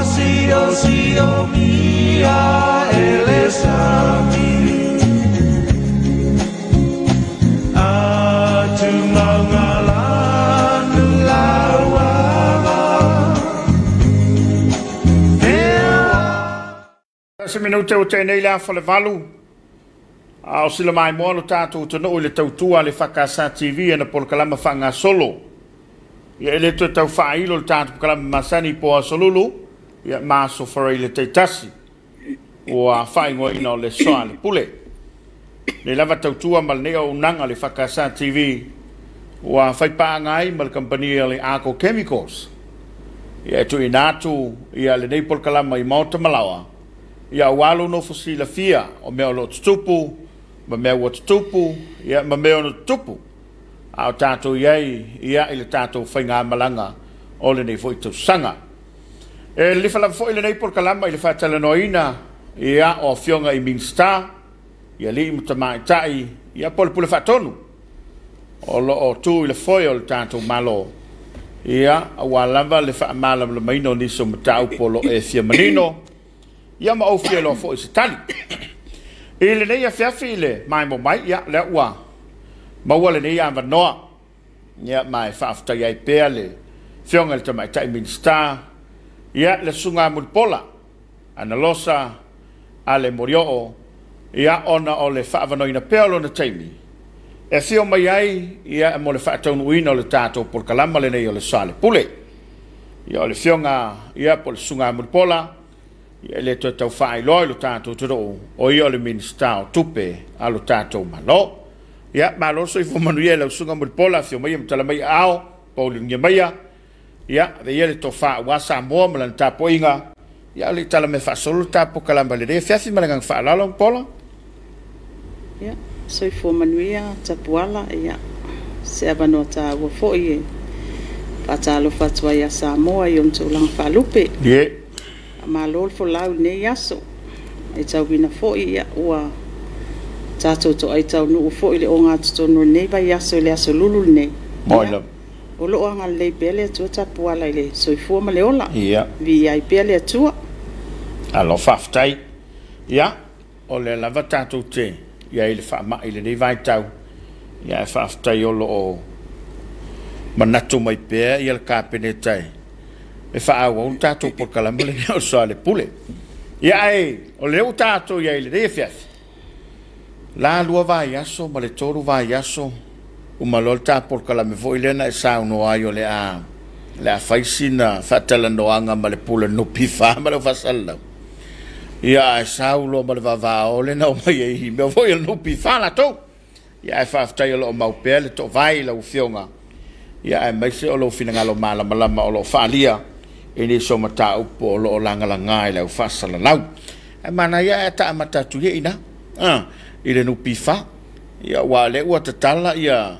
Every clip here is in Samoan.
Sio sio mia elesami Atu mangalanu lawama Se minute o tēnei le afa le valu, a o sila mai moa lo tātou tano i le tautua le whakasa TV ana polokalama whangasolo. Ia ele toe tau whailo le tātou polokalama masani po asolulu, ia maso wharai le teitasi, ua whaingoa ina o le soa le pule. Le lava tautua ma le nea o unanga le whakasa TV, ua whaipaanga ai ma le kampania le Arco Chemicals. Ia e tui nātu ia le nei polokalama i Maota Malawa, ia walo no fosila fia o mea o lo tutupu, ma mea ua tutupu, ia ma mea o no tutupu. A o tātou iai, ia i le tātou whainga malanga o le nei foi tausaga. E lifa lava foi le nei polokalama i le whaatalanoaina, ia o afioga i Minista, ia lii ma tamaitai, ia po le pule faatonu o lo o tu i le foe o le tātou malo. Ia, aua lava le whaamalamalamaina o nisi o mataupu o lo e fia manino, ia ma au fia loa foi se tali. I le nei afiafi i le maimo mai, ia lea ua maua le nei avanoa, ia ma e faafetai ai pea le afioga i le tamaitai Minista, ia le susuga Mulipola Analosa ale Morioo, ia ona o le faavanoaina pea o lona taimi e afio mai ai, ia mo le faataunuuina o le tātou polokalama lenei o le Soalepule. Ia o le afioga, ia po o le susuga Mulipola, ia le toe tau faailoa i lo tātou atunuu, o ia o le Minista o Tupe a lo tātou Malo. Ia, malo soifua manuia i lau susuga Mulipola, afio mai ma tala mai ao, pauliugia maia, ia, ave ia le tofa ua Samoa ma lana tapuaiga, ia o le tala me faasolo le tapukalama lenei afiafi ma le agaga faaaloalo Mulipola. Ia, soifua manuia Tapuala, ia, se avanoa tāua foi e faatalofa atu ai ia Samoa i ona tulaga faalupe. Ie. Malo le folau i lenei aso. E tauina foi, ia, ua tātou toai taunuu foi le ogatotonu o lenei vaiaso i le aso lulu lenei. Moi Ia, lava. o loo agalelei pea le Atua Tapuala i le soifua ma le ola. Ia. Viia ai pea le Atua. Alo faafetai. Ia, o lea lava tātou te ia i le faamai i lenei vaitau. Ia e faafetai o lo o manatu mai pea ia le Kapeneta e faaauau le tātou polokalama lenei o le Soalepule. Ia ae, o lea ua tātou ia i lenei afiafi, la lua vaiaso ma le tolu vaiaso, uma loa le tā polokalame foi lea na e saunoa ai o le a fai sina faatalanoaga ma le pule NPF ma le faasalalau. Ia ae sau loa ma le vavao le na o mai ai mea foi o le NPF latou. Ia ae faafetai o lo o mau pea le toavai i lau afioga. Ia ae maise o lou finagalo malamalama o lo o faalia i nisi o mataupu o lo o lagalaga i le au faasalalau. Ae manaia ae taamata atu ia ina i le NPF. Ia ua lea ua tatala ia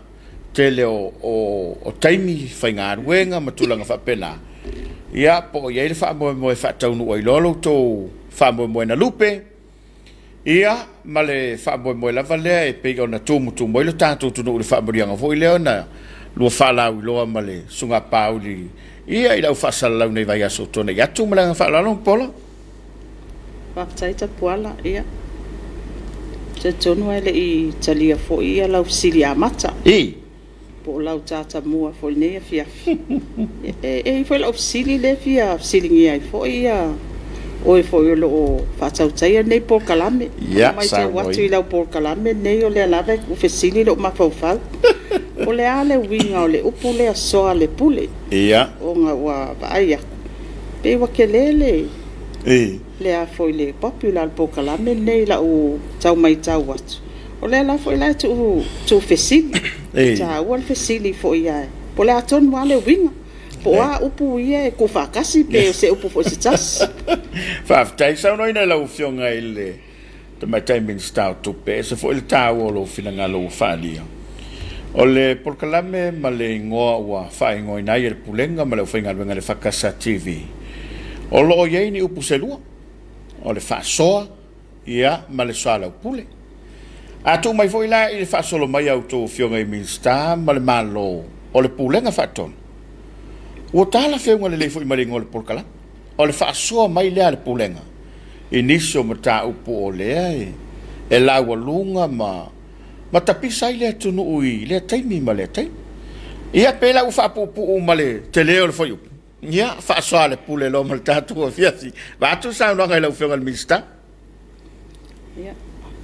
tele o taimi faigaluega ma tulaga faapena. Ia po o i ai le faamoemoe faataunuu ai loa lo outou faamoemoe na lupe. Ia ma le faamoemoe lava lea e pei ona tumutumu ai lo tātou atunuu i le faamanuiaga foi lea ona lua faalauiloa ma le susuga Pauli ia i lau faasalalau nei vaiaso o tuanai atu ma le agaga faaaloalo Mulipola. Faafetai Tapuala, ia, talitonu lava e le i talia foi ia lau fesili amata. I. Po o lau tatamua foi i lenei afiafi. E i ai foi lau fesili lea e fia fesiligia ai foi ia oe foi o lo o faatautaia lenei polokalame. Ia, Matau atu saunoa. i lau polokalame lenei o lea lava e fesili lou mafaufau. O le a le uiga o le upu lea soa le pule? Ia. Ona ua vaai atu, pei ua tele le I. le a foi le popular le polokalame lenei i lau tau matau atu. O lea la foi la e tuu fesili. I. Taua le fesili foi ae. Po o le a tonu lava le uiga. Po o a upu ia e tuufaatasi pe o se upu foi se tasi. Faafetai saunoaina i lau afioga i le tamaitai Minista o Tupe, ese foi le taua o lou finagalo ua faaalia. O le polokalame ma le igoa ua faaigoaina ai e le Pulega ma le aufaigaluega a le Fakasa TV, o lo o i ai ni upu se lua, o le faasoa, ia, ma le soalaupule. A tuu mai foi la i le faasolo mai a outou afioga i Minista ma le Malo o le Pulega Faatonu, ua talafeuga lelei foi ma le igoa o le polokalame. o le faasoa mai lea a le Pulega i nisi o mataupu o lea e laualuga ma tapisa ai le atunuu i lea taimi ma lea taimi. Ia pe la ua faapuupuu ma le tele o le fuaiupu. Ia faasoa le pule loa ma le tatou afiafi. Vaeatu saunoaga i lau Afioga i le Minisita. Ia,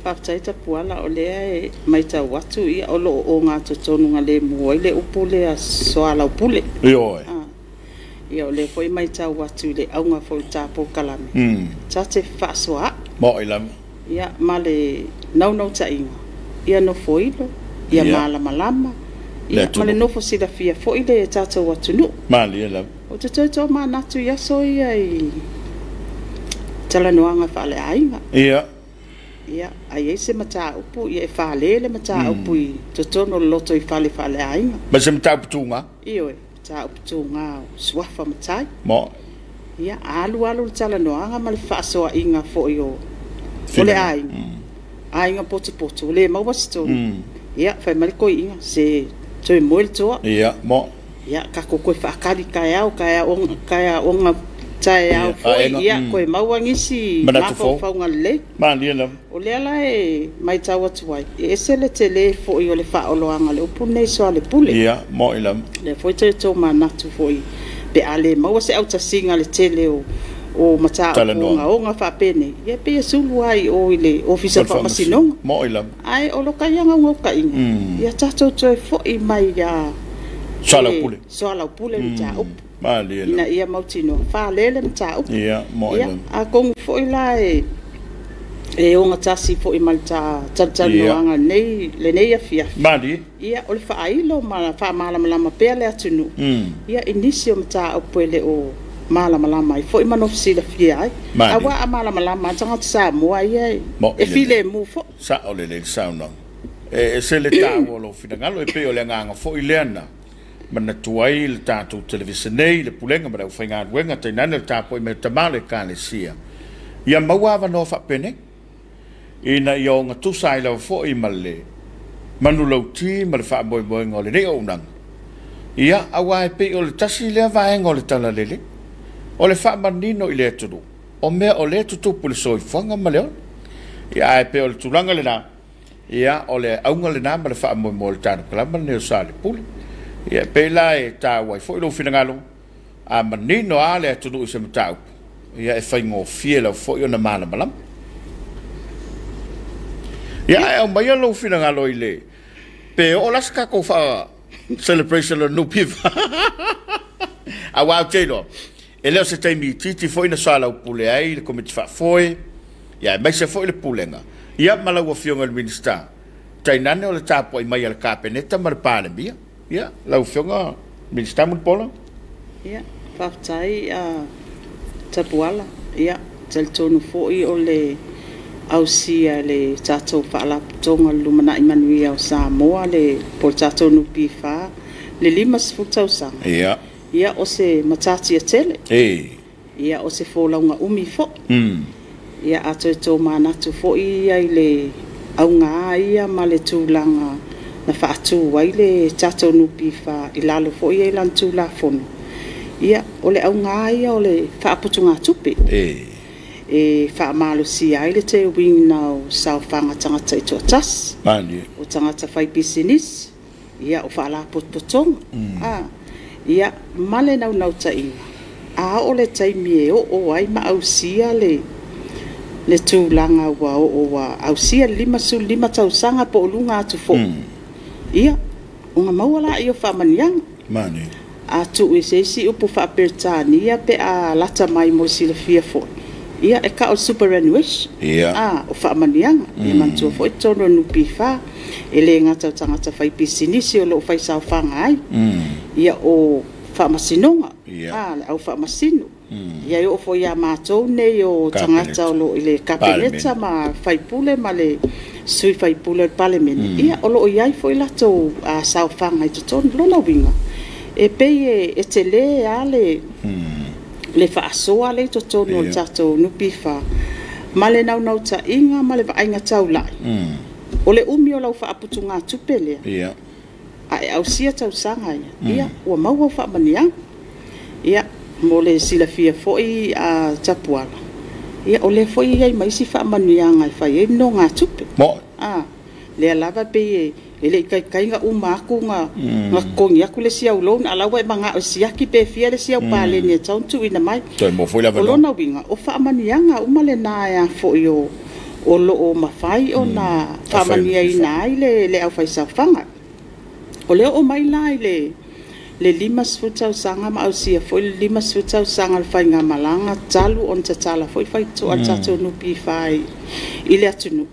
faafetai Tapuala, o lea e matau atu ia o lo o ogatotonu galemu ai le upu lea soalaupule. Ioe. Ia o lea foi matau atu i le auga foi o le ta polokalame, ta te fefaasoaai. Mo'i lava. Ia, ma le naunautaiga, ia nofoilo, ia malamalama, ia ma le nofo silafia foi le tatou atunuu. Malie lava. Ou te toe tomanatu i aso ia i talanoaga faaleaiga. Ia. Ia, a i ai se mataupu, ia e fale le mataupu i totonu o le lotoifale faaleaiga. Ma se mataupu tuga? Ioe, mataupu tuga o suafa matai. Mo'i. Ia, alu alu le talanoaga ma le faasoaina foi o le aiga. Aiga potopoto, ua le maua se tonu. Ia, fai mai le toeaina, se toe moe le toa. Ia, mo'i. Ia, tatou toe faatali taeao, taeao taeao foi, ia, toe maua nisi mafaufauga lelei. Malie lava. O lea la e matau atu ai, e ese le tele foi o le faaoloaga o le upu lenei soalepule. Ia, mo'i lava. O lea foi toe tomanatu foi, pe a le maua se autasiga le tele o mataupu ogaoga faapenei, ia pei e sulu lava i o i le Ofisa o Faamasinoga. Mo'i lava. Ae o lo ta ia naunautaiga, ia tatou toe foi mai ia soalaupule. Soalaupule le mataupu. Malie lava. Ina ia mautinoa, fale le mataupu. Ia, mo'i lava. Atonu foi la e ogatasi foi ma le talatalanoaga lenei afiafi. Malie. Ia, o le faailo ma faamalamalama pea le atunuu. Ia, i nisi o mataupu e le o malamalama ai foi ma nofo silafia ai. Aua a malamalama tagata Samoa ia e filemu foi. Sao lelei le saunoaga. E ese le taua o lou finagalo, e pei o le agaga foi lea na manatu ai le tatou televise nei, le Pulega ma le aufaigaluega, tainane le tapuai mai o tama o le Ekalesia, ia maua avanoa faapenei ina ia ogatusa ai lava foi ma le manulauti ma le faamoemoega o lenei auaunaga. Ia, aua e pei o le tasi lea vaega o le talalelei, o le faamanino i le atunuu o mea o lea tutupu i le soifuaga ma le ola. Ia, ae pei o le tulaga lena, ia, o le auga lena ma le faamoemoe o le tatou lenei o Soalepule. Ia, e pei la e taua ai foi lou finagalo, a manino lava le atunuu i se mataupu, ia e faigofie lava foi ona malamalama. Ia, ae aumaia lou finagalo i le pe oo la se tatou celebration o le NPF. Aua ou te iloa, e le o se taimi itiiti foi na soalaupule ai le Komiti Faafoe, ia aemaise foi le Pulega, ia ma lau Afioga i le Minisita, tainane o le tapuai mai a le Kapeneta ma le Palemia. Ia, lau Afioga Minisita Mulipola. Ia, faafetai Tapuala. Ia, talitonu foi o le ausia le tatou faalapotopotoga o le Lumanai Manuia o Samoa le po o le tatou NPF le 50 tausaga. Ia. Ia, o se matatia tele. Ia, o se folauga umi foi. Ia, a toe tomanatu foi ia i le auga ia ma le tulaga na faatu ai le tatou NPF i lalo foi ia i lana Tulafono. Ia, o le auga ia o le faaputugatupe. E faamalosia ai le teuina o saofaga tagata i toatasi. Malie. O tagata fai pisinisi, ia o faalapotopotoga. Ia, ma le naunautaiga, a oo le taimi e oo ai ma ausia le tulaga ua oo ua ausia le 55 tausaga po o luga atu foi. Ia, ona maua la ia o faamanuiaga. Malie. A tuu i se isi upu faaperetania pe a lata mai mo le silafia foi, ia e tau o le superannuation. Ia. O faamanuiaga. Ia manatua foi totonu o le NPF, e le gata o tagata fai pisinisi o lo o fai saofaga ai. Ia o faamasinoga. Ia. Le au faamasino. Ia e oo foi ia matou nei o tagata o lo o i le Kapeneta ma faipule ma le sui faipule o le Palemene. Ia o lo o i ai foi latou saofaga i totonu. Lona uiga, e pei e tele lava le faasoa lea i totonu o le tatou NPF ma le naunautaiga ma le vaaiga taulai. O le umi o lau faaputugatupe lea. Ia. A e ausia tausaga ia, ia ua maua faamanuiaga. Ia, Mo le silafia foi a Tapuala, ia o lea foi e i ai ma isi faamanuiaga e fai ai nonogatupe. Mo. A lea lava pei e le i taitai na uma atu na totogi atu le isi au loan, a o la ua e manao e siaki pe fia le isi au paleni e tatau ona tuuina mai. Toe mo foi le O avanoa. Lona uiga, o faamanuiaga uma lena e a foi o lo o mafai ona faamanuiaina ai le aufaisaofaga. O le oo mai la i le 50 tausaga ma ausia foi le 50 tausaga o le faigamalaga talu ona tatala foi faitotoa a le tatou NPF i le atunuu,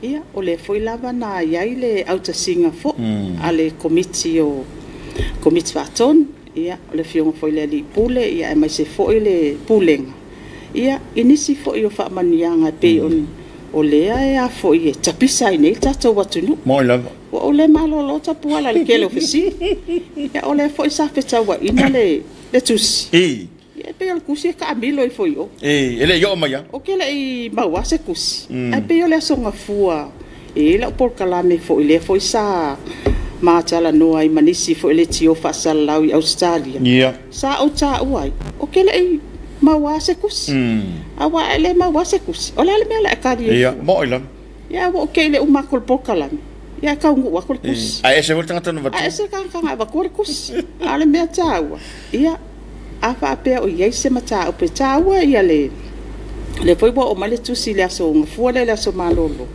ia o lea foi lava na i ai le autasiga foi a le Komiti o Komiti Faatonu, ia o le Afioga foi i le Alii Pule, aemaise foi le Pulega, ia i nisi foi o faamanuiaga e pei o lea e a foi e tapisa ai nei le tatou atunuu. Mo lava. Ua ou le malolo Tapuala i le tele o fesili. Ia, o lea foi sa fetauaina le tusi. Ia, e pei o le tusi e taamilo ifo i o. E le i oo mai a. O ke le i maua se tusi. Ae pei o le aso Gafua e i ai lau polokalame foi lea foi sa matalanoa ai ma nisi foi le tio faasalalau i Ausetalia. Sa ou taua ai, o ke le i maua se tusi. Aua e le maua se tusi, o le a le mea o le a e tali ai fua? Mo i lava. Ia, ua ou kei le uma atu o le polokalame, ia e taunuu atu le tusi. Ae ese foi le tagata na A vatua. Ese tagata na avatua le tusi. A o le mea taua, ia, a faapea o i ai se mataupu e taua ia le foi ua oo mai le tusi i le aso Gafua lea i le aso malolo.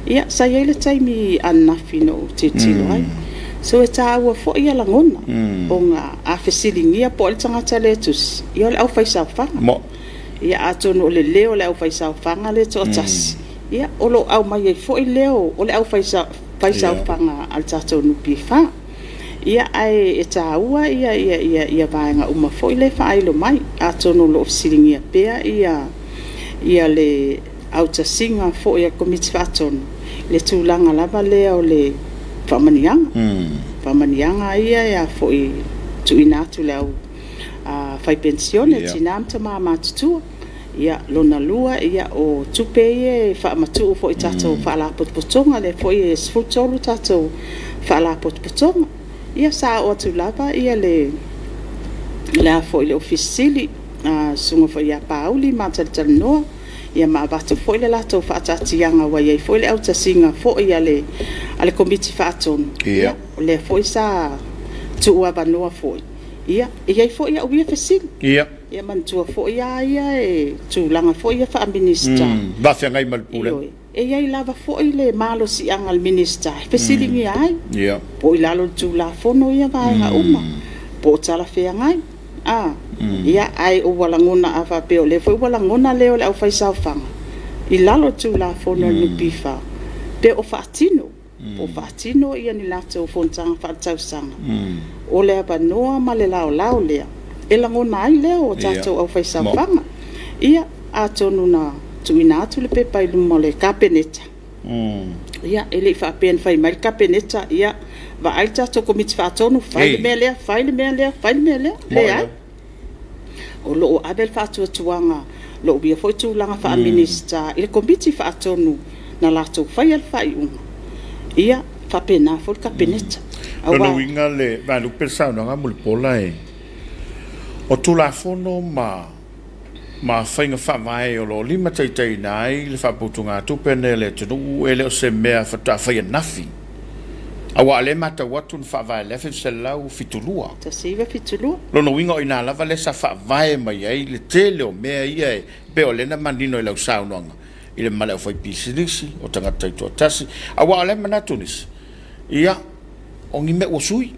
Ia, sa i ai le taimi ananafi na ou tilotilo ai. So e taua foi ia lagona, ona a fesiligia po o ai le tagata lea e tusi, ia o le aufaisaofaga. Mo. Ia, atonu o le leo o le aufaisaofaga le toatasi, ia o lo o aumai ai foi leo o le aufaisaofaga a le tatou NPF. Ia, ae e taua ia vaega uma foi lea e faailo mai. Atonu o lo o fesiligia pea ia le autasiga foi a le Komiti Faatonu le tulaga lava lea o le faamanuiaga. Faamanuiaga ia e a foi tuuina atu i le au fai penisione, tina ma tama matutua. Ia, lona lua, ia o tupe ia e faamatuu foi i tatou faalapotopotoga, lea foi e 13 tatou faalapotopotoga. Ia sa oo atu lava ia le a foi le Ofisa Sili, susuga foi ia Pauli ma talatalanoa, ia ma avatu foi le latou faataatiaga ua i ai foi le autasiga foi a le Komiti Faatonu. Ia, o lea foi sa tuu avanoa foi, ia e i ai foi au ia fesili. Ia manatua foi a ia e tulaga foi ia faa-Minisita. Vafeagai ma le pulega. Ioe, e i ai lava foi le malosiaga a le Minisita e fesiligia ai. Po o i lalo o le Tulafono ia vaega uma, po o talafeagai. Ia, ae ua lagona a faapea o lea foi ua lagona leo o le aufaisaofaga i lalo o le Tulafono a le NPF, pe o faatino, po o faatino ia ni latou fonotaga faaletausaga. O le avanoa ma le laolao lea e lagona ai leo o tatou aufaisaofaga. Ia, atonu na tuuina atu le pepa i luma o le Kapeneta. Ia, e le i faapea na fai mai le Kapeneta, ia, vaai le tatou Komiti Faatonu, fai le mea lea, fai le mea lea, fai le mea lea. Leai. O lo o ave le faatuatuaga lou ia foi tulaga faa-Minisita i le Komiti Faatonu na latou faia le faaiuga. Ia, faapena foi le Kapeneta. Lona Aua uiga le vaelupe le saunoaga Mulipola e o Tulafono ma faiga faavae o lo o limataitaiina ai le faaputugatupe nei a le atunuu e le o se mea faatoa fai anafi. Aua o lea e matau atu na faavae i le 1972. 1972. Lona uiga o i ina lava lea sa faavae mai ai le tele o mea ia e pei o lea na manino i lau saunoaga i le male aufaipisinisi o tagata taitoatasi. Aua o lea e manatu nisi, ia, o ni mea ua sui.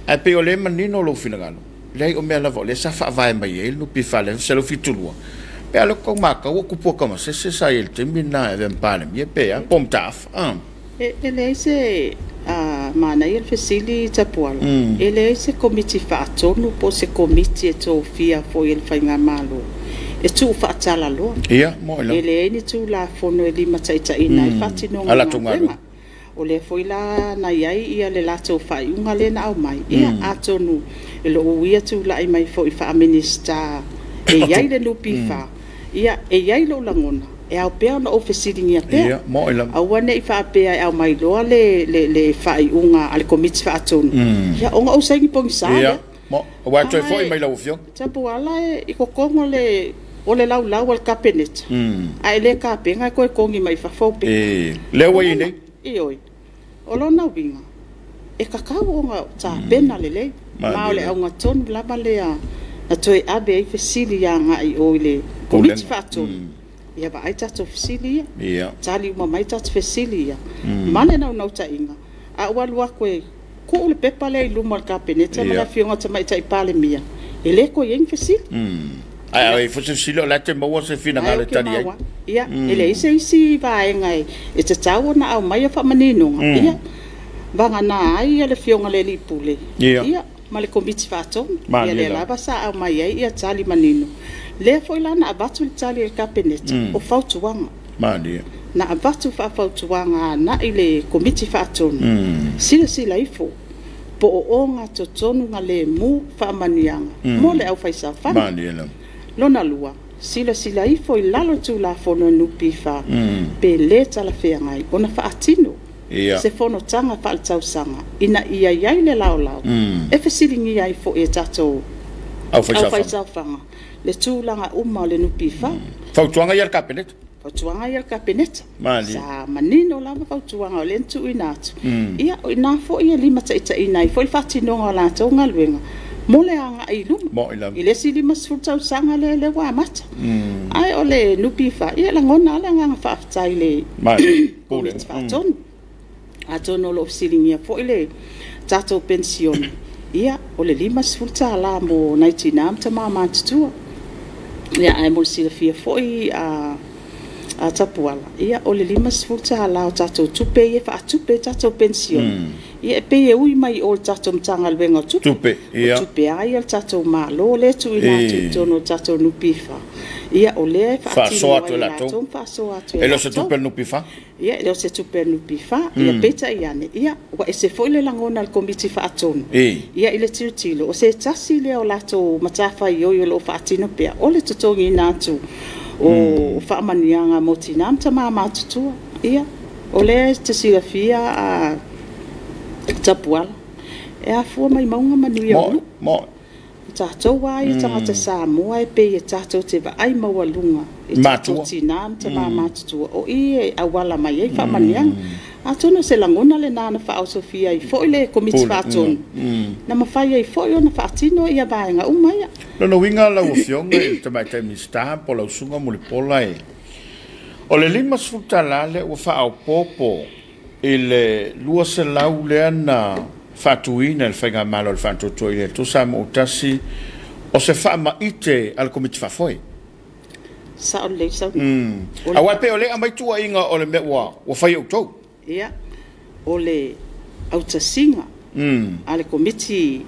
Ae pei o lea e manino lou finagalo, leai o mea lava o lea sa faavae mai ai le NPF i le 1972. Pe a o lea ua tau matau o Tupua Tamasese sa i ai i le taimi lena e avea ma Palemia pe a, po o Mataafa. E leai se manaia le fesili Tapuala. E leai se Komiti Faatonu po o se Komiti e tofia foi e le faigamalo e tuu faatalaloa. Ia, mo i E lava. Leai ni Tulafono e limataitaiina ai le faatinoga A o latou galuega. galuega. O lea foi la na i ai ia le latou faaiuga lea na aumai. Ia, atonu e lou ia tulai mai foi faa-Minisita e i ai le NPF, ia, e i ai lou lagona, e ao pea ona ou fesiligia pea. Ia, mo i lava. Aua ne i faapea e aumai loa le faaiuga a le Komiti Faatonu, ia ona ou saini pogisa lea. Mo, aua toe fo'i mai lau afioga. Tapuala e i kokogo le o le laulau a le Kapeneta. Ae le kapena e toe togi mai fafo pe. E, lea ua i nei. Ioe. O lona uiga, e tatau ona tapena lelei. Ma o le auga tonu lava lea na toe ave ai fesili agai i o i le Komiti Faatonu. Ia vaai tatou fesili ia. Tali uma mai tatou fesili ia. Ma le naunautaiga, a ou alu atu e tuu le pepa lea i luma o le Kapeneta ma le afioga Tamaitai Palemia, e le toe i ai ni fesili. Ae ai foi se fesili o la e te maua se finagalo e tali ai. Ia, e leai se isi vaega e tatau ona aumai faamaninoga. Ia, vagana ai le afioga i le Alii Pule. Ia, ma le Komiti Faatonu. Ia, lea lava sa aumai ai ia tali manino. Lea foi la na avatu le tali a le Kapeneta o fautuaga. Na avatu faafautuaga agai le Komiti Faatonu. Silasila ifo po o ogatotonu lemu faamanuiaga mo le aufaisaofaga. Lona lua, silasila ifo i lalo o Tulafono NPF pe le talafeagai ona faatino se fonotaga faaletausaga ina ia i ai le laolao e fesiligia ai foi e tatou aufaisaofaga le tulaga uma o le NPF. Fautuaga ia a le Kapeneta. Fautuaga ia a le Kapeneta. Sa manino lava fautuaga o lea na tuuina atu. Ia, o i ina foi e limataitaiina ai foi le faatinoga o latou galuega mo le agai i luma i le isi 50 tausaga lea ua amata. Ae o le NPF, ia e lagona lava le agaga faafetai i le Komiti Faatonu. Atonu o lo o fesiligia foi le tatou penisione, ia o le $50 mo nai tina ma tama matutua. Ia, ae mo le silafia foi a Tapuala, ia o le $50 o tatou tupe ia e faatupe ai tatou penisione, ia e pei e ui mai o i le tatou Matagaluega o Tupe. O tupe lava ia a le tatou Malo lea e tuuina atu i totonu o le tatou NPF, ia o lea e faatino ai e latou ma faasoa atu e latou. E le o se tupe a le NPF? Ia, e le o se tupe a le NPF. Ia, peitai ane, ia, ua ese foi le lagona a le Komiti Faatonu, ia, i le tilotilo, o se tasi lea o latou matafaioi o lo o faatino pea, o le totogiina atu o faamanuiaga mo tina ma tama matutua. Ia, o lea e te silafia a Tapuala, e afua mai mauga manuia o nuu. O tatou lava ia tagata Samoa e pei e tatou te vaai maualuga i tatou tina ma tama matutua, o i e auala mai ai faamanuiaga. Atonu o se lagona lena na faaosofia ai foi le Komiti Faatonu, na mafai ai foi ona faatino ia vaega uma ia. Lona uiga lau afioga i le Tamaitai Minisita po o lau Susuga Mulipola e, o le $50 lea ua faaopoopo i le 200 lea na faatuina e le Faigamalo o le Faatuatua i le Atua Samoa Tasi, o se faamaite a le Komiti Faafoe. Sao lelei sau. Aua e pei o lea aumai tuuaiga o le mea ua fai e outou. Ia, o le autasiga a le Komiti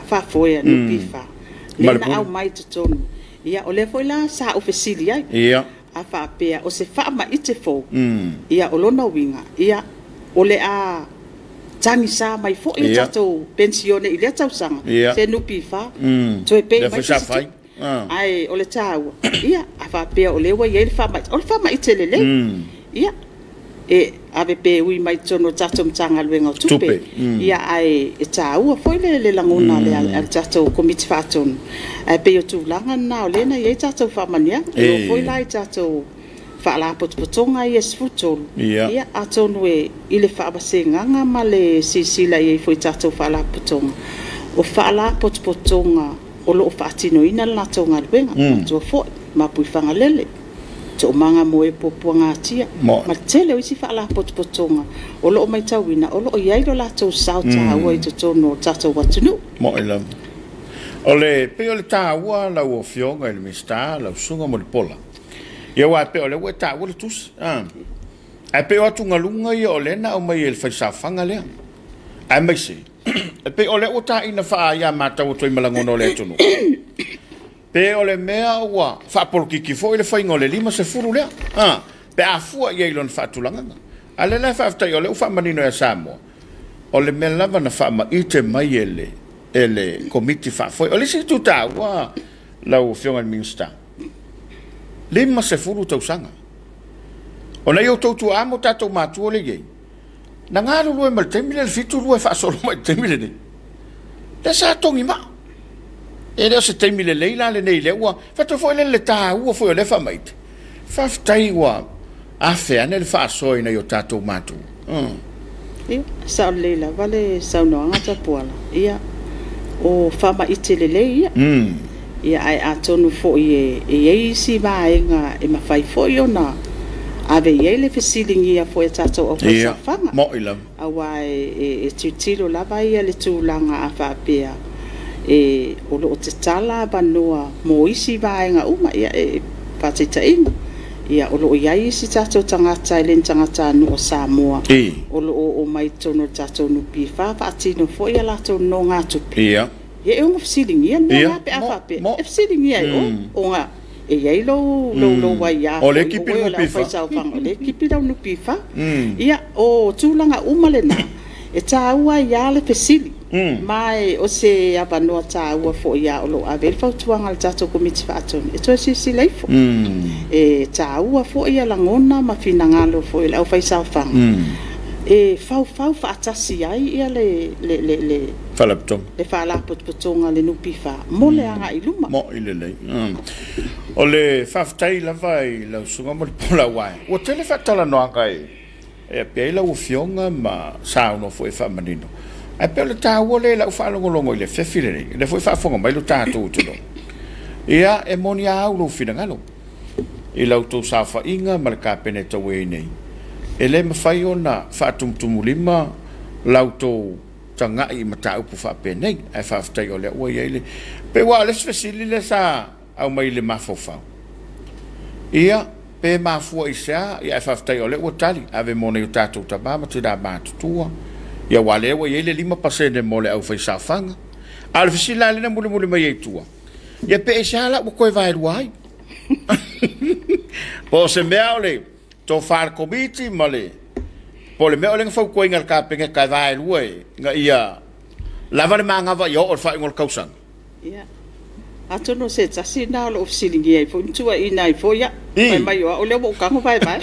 Faafoe a NPF, lea na aumai i totonu. Ia, o lea foi la sa ou fesili ai. A faapea o se faamaite fou, ia o lona uiga, ia, o le a tagisa mai foi e tatou penisione i lea tausaga, se NPF, toe pay mai se isi tupe. Ae o le taua, ia, a faapea o lea ua i ai le faamaite, o le faamaite lelei, ia, e ave pe ui mai totonu o le tatou Matagaluega o Tupe. Ia, ae e taua foi le lagona a le tatou Komiti Faatonu. Ae pei o tulaga na o lea na i ai tatou faamanuiaga. E oo foi la i tatou faalapotopotoga ia 13, ia, atonu e i le faavasegaga ma le silasila i ai foi i tatou faalapotopotoga, o faalapotopotoga o lo o faatinoina le latou galuega. Manatua foi, Mapuifagalele, Toomaga mo e Puapuagatia, ma le tele o isi faalapotopotoga o lo o matauina o lo o i ai lo latou sao taua i totonu o tatou atunuu. Mo'i lava. O le pei o le taua lau afioga i le Minisita, lau Susuga Mulipola, ia aua e pei o lea ua e taua le tusi. Ae pei o atugaluga ia o lea na aumai e le faisaofaga lea. Aemaise, e pei o lea ua taina faa-aia matau atu ai ma lagona o le atunuu. Pe o le mea ua faapolokiki foi le faiga o le 50 lea. Pe a fua i ai i lona faatulagaga. A lea la e faafetai o lea ua faamanino ia Samoa, o le mea lava na faamaite mai e le Komiti Faafoe. O le isi itu taua lau afioga i le Minisita, 50 tausaga. O nai outou tuaa ma o tatou matua lea e i ai, na galulue mai le taimi lea i le 72 e faasolo mai i le taimi lenei. Lea sa togi maa. E le o se taimi lelei la lenei lea ua faatoa foi lele le taua foi o lea faamaite. Faafetai ua afe ane le faasoa ina ia o tatou matua. Ia, sao lelei lava le saunoaga Tapuala. Ia, o faamaite lelei ia. Ia, ae atonu foi e i ai isi vaega e mafai foi ona ave i ai le fesiligia foi a tatou aufaisaofaga. Mo'i lava. Aua e tilotilo lava ia le tulaga a faapea e o lo o tatala avanoa mo isi vaega uma. Ia, e faataitaiga, ia, o lo o i ai isi tatou tagata e le ni tagatanuu o Samoa o lo o oo mai totonu o le tatou NPF faatino foi a latou nonogatupe. Ia, e ono fesiligia le mea la pe a faapea. E fesiligia e oe, ona e i ai lou aia O le kipi le NPF. O le kipi lau NPF. Ia, o tulaga uma lena, e taua ai lava le fesili. Ma e o se avanoa taua foi ia o lo o ave ai le fautuaga a le tatou Komiti Faatonu e toe silasila ifo. E taua foi ia lagona ma finagalo foi o le aufaisaofaga e faufau faatasi ai ia le Faalapotopotoga. Le faalapotopotoga le NPF mo le agai i luma. Mo'i lelei. O le faafetai lava i lau susuga Mulipola aua ua tele faatalanoaga e apea ai lau afioga ma saunoa foi e faamanino. Ae pei o le taua lea i lau faalogologo i le afiafi lenei, o lea foi faafofoga mai lo tatou atunuu. Ia, e moni a au lou finagalo i la outou saofaiga ma le Kapeneta ua i ai nei, e le mafai ona faatumutumulima la outou tagai i mataupu faapenei. Ae faafetai o lea ua i ai le... Pei ua o le isi fesili lea sa aumai i le mafaufau. Ia, pe mafua i se a, ia ae faafetai o lea ua tali, ave mo nai o tatou tama ma tina matutua. Ia aua lea ua i ai le 5% mo le aufaisaofaga. A o le fesili la lea na mulimuli mai ai tua, ia pe i se a la ua toe vaelua ai? Po o se mea o le tofa a le Komiti ma le... Po o le mea o lea na fautuaina e le Kapeneta e vaelua ina ia lava le manava ia oo i le faaiuga o le tausaga. Ia, atonu o se tasi lena o lo o fesiligia ai foi ma tuuaiina ai foi au. Fai mai o au lea ua ou tago vaevae.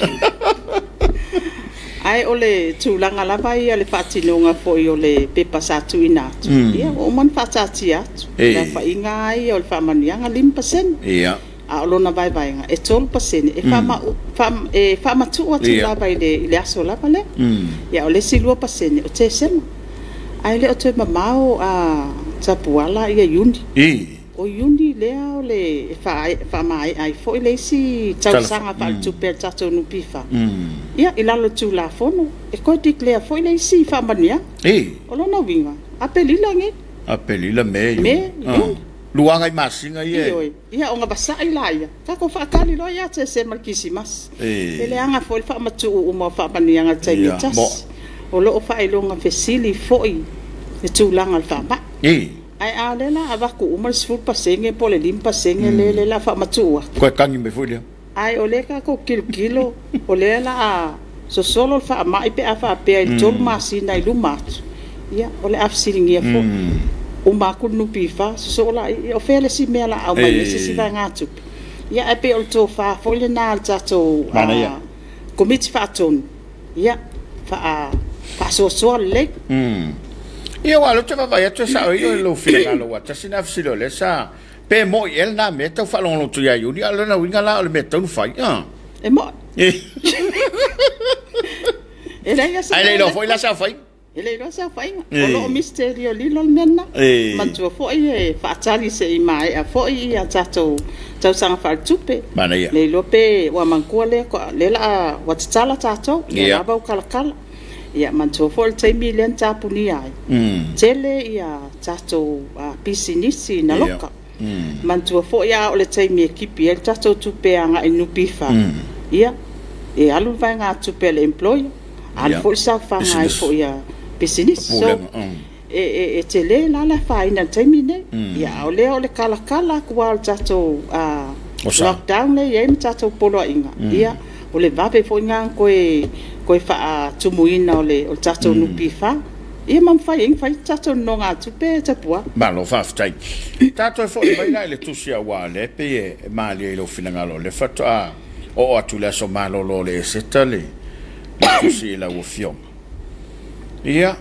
Ae o le tulaga lava ia le faatinoga foi o le pepa sa tuuina atu, ia ua uma ona faataatia atu. Le aofaiga lava ia o le faamanuiaga 5%. A o lona vaevaega e 3% e faamatuu atu lava i le aso lava lea. Ia o le isi 2% o Tesema. Ae le o toe mamao a Tapuala ia Iuni. O Iuni lea o le faamaea ai foi le isi tausaga faaletupe a le tatou NPF. Ia, i lalo o le Tulafono, e toe declare foi le isi faamanuiaga. O lona uiga, Aperila nei. Aperila, Me, Iuni. Me, Iuni. Lua nai masina ia. Ioe. Ia, ona vasai la ia, tatou faatali loa ia Tesema i le Kerisimasi. E leaga foi le faamatuu uma o faamanuiaga i le taimi e tasi. O lo o faailoga fesili foi le tulaga o le faamai. Ae a o lea la avatu uma le 10% po o le 5% lea o le a faamatuu atu. Toe tagi mai foi lea. Ae o lea tatou tilotilo, o lea la a sosolo le faamai pe a faapea i le 3 masina i luma atu, ia, o le a fesiligia foi. Uma atu le NPF, sosoo la, o fea le isi mea o le a aumai ai se isi vaegatupe. Ia, ae pei o le tofa foi lena a le tatou Komiti Faatonu, ia, faasoasoa lelei. Ia, aua o lea ou te vaavaai atu e sao ai lou finagalo, aua tasi lena fesili o lea sa... Pe mo'i ea lena mea e tau faalogologo atu ia Iuni, a o lona uiga la o le mea e tatau ona fai. E mo'i. E leai lava se Ae le iloa foi la se aofaiga. E le iloa se aofaiga. O lo o misterio lilo le mea lena. Manatua foi e faatali se i maea foi ia tatou tausaga faaletupe. Manaia. Le iloa pe ua manatua lea lea ua tatala tatou, ia lava ua kalakala. Ia manatua foi le taimi lea na tapunia ai. Tele ia tatou pisinisi na loka. Manatua foi a o le taimi e kipi ai le tatou tupe agai i le NPF. Ia, e alu le vaegatupe a le employer, alu foi le saofaga ai foi a pisinisi. So, e tele la le afaina i le taimi lenei. Ia, a o lea o le kalakala atu lava o le tatou lockdown lea e i ai ma tatou poloaiga, ia, o le vave foi lena ona toe faatumuina o le tatou NPF. Ia ma mafai ai ona fai tatou nonogatupe Tapuala. Malo faafetai. Tatou e foi mai la i le tusi aua o lea e pei e malie i lou finagalo o lea faatoa oo atu i le aso malolo o le Eseta le tusi i lau afioga. Ia,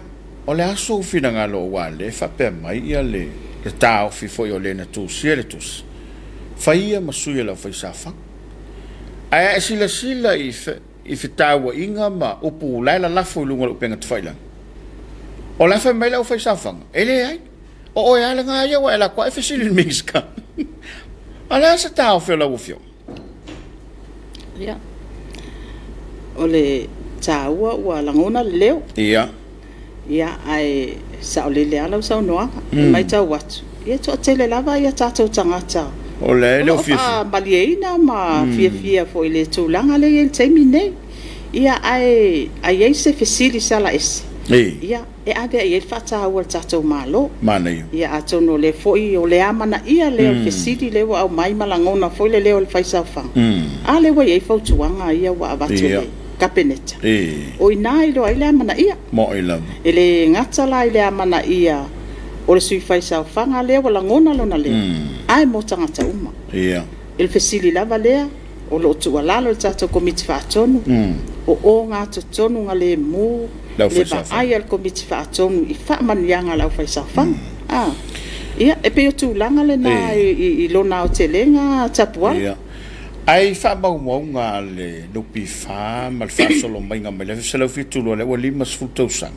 o le a sou finagalo aua o lea e faapea mai ia le le taofi foi o le na tusia le tusi, faia ma sui o le aufaisaofaga. Ae a e silasila i fetauaiga ma upu la e lalafo i luga o le upega tafailagi, o la e fai mai le aufaisaofaga, e leai, o oe lava lena ia ua e alu atu lava e fesili i le Minisita. O le a se taofi o lau Afioga? Ia, o le taua ua lagona le leo. Ia. Ia, ae saolele lava lau saunoaga. E matau atu, ia e toatele lava ia tatou tagata o le o lo o faamalieina ma fiafia foi i le tulaga lea e i ai i le taimi lenei. Ia, ae a i ai se fesili sala ese, ia, e ave i ai le faataua a le tatou Malo. Manaia. Ia, atonu o lea foi o le amanaia lea o le fesili lea ua aumai ma lagona foi le leo o le faisaofaga. A lea ua i ai fautuaga ia ua avatu e le Kapeneta. O i ina e iloa ai le amanaia. Mo'i lava. E le gata la i le amanaia o le sui faisaofaga lea ua lagona lona leo, ae mo tagata uma. I le fesili lava lea, o lo o tuualalo i le tatou Komiti Faatonu, o ogatotonu galemu le vaai a le Komiti Faatonu i faamanuiaga a le aufaisaofaga. Ia, e pei o tulaga lena i lona aotelega, Tapuala. Ia. Ae i faamaumauga a le NPF ma le faasolo maiga mai le 1972, lea ua 50 tausaga,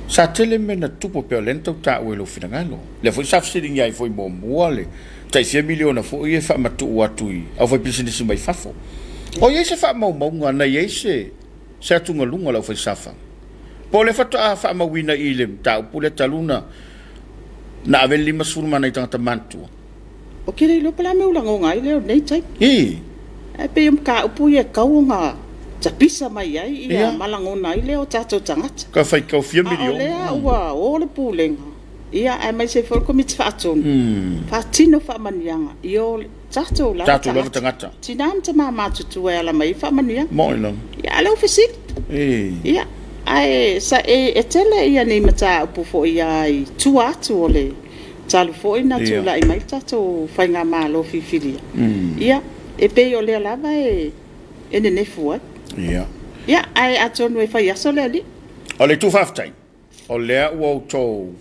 sa tele mea na tupu pei o lea na tau taua i lou finagalo. Lea foi sa fesiligia ai foi muamua le tai fia miliona foi e faamatuu atu i aufaipisinisi mai fafo. O i ai se faamaumauga na i ai se atugaluga o le aufaisaofaga? Po o lea faatoa faamauina i le mataupu lea talu na ave le 50 ma nai tagata matutua? O ke le iloa po o le a mea ua lagoga ai lea o lenei taimi. Ae pei o mataupu ia e tatau ona tapisa mai ai ia ma lagona ai lea o tatou tagata. Ka faitau fia A o miliona. lea ua o le pulega, ia, aemaise foi le Komiti Faatonu, faatino faamanuiaga i o tatou lava Tatou lava tagata. Tina ma tama matutua e ala mai ai faamanuiaga. Mo'i lava. Ia, a o lea ua fesili. Ia, ae e tele ia ni mataupu foi lava i tua atu o le talu foi na tulai mai le tatou faigamalo filifilia. Ia, e pei o lea lava e nenefu ai. Ia, ae atonu e fai aso le alii. O le itu faafetai, o lea ua outou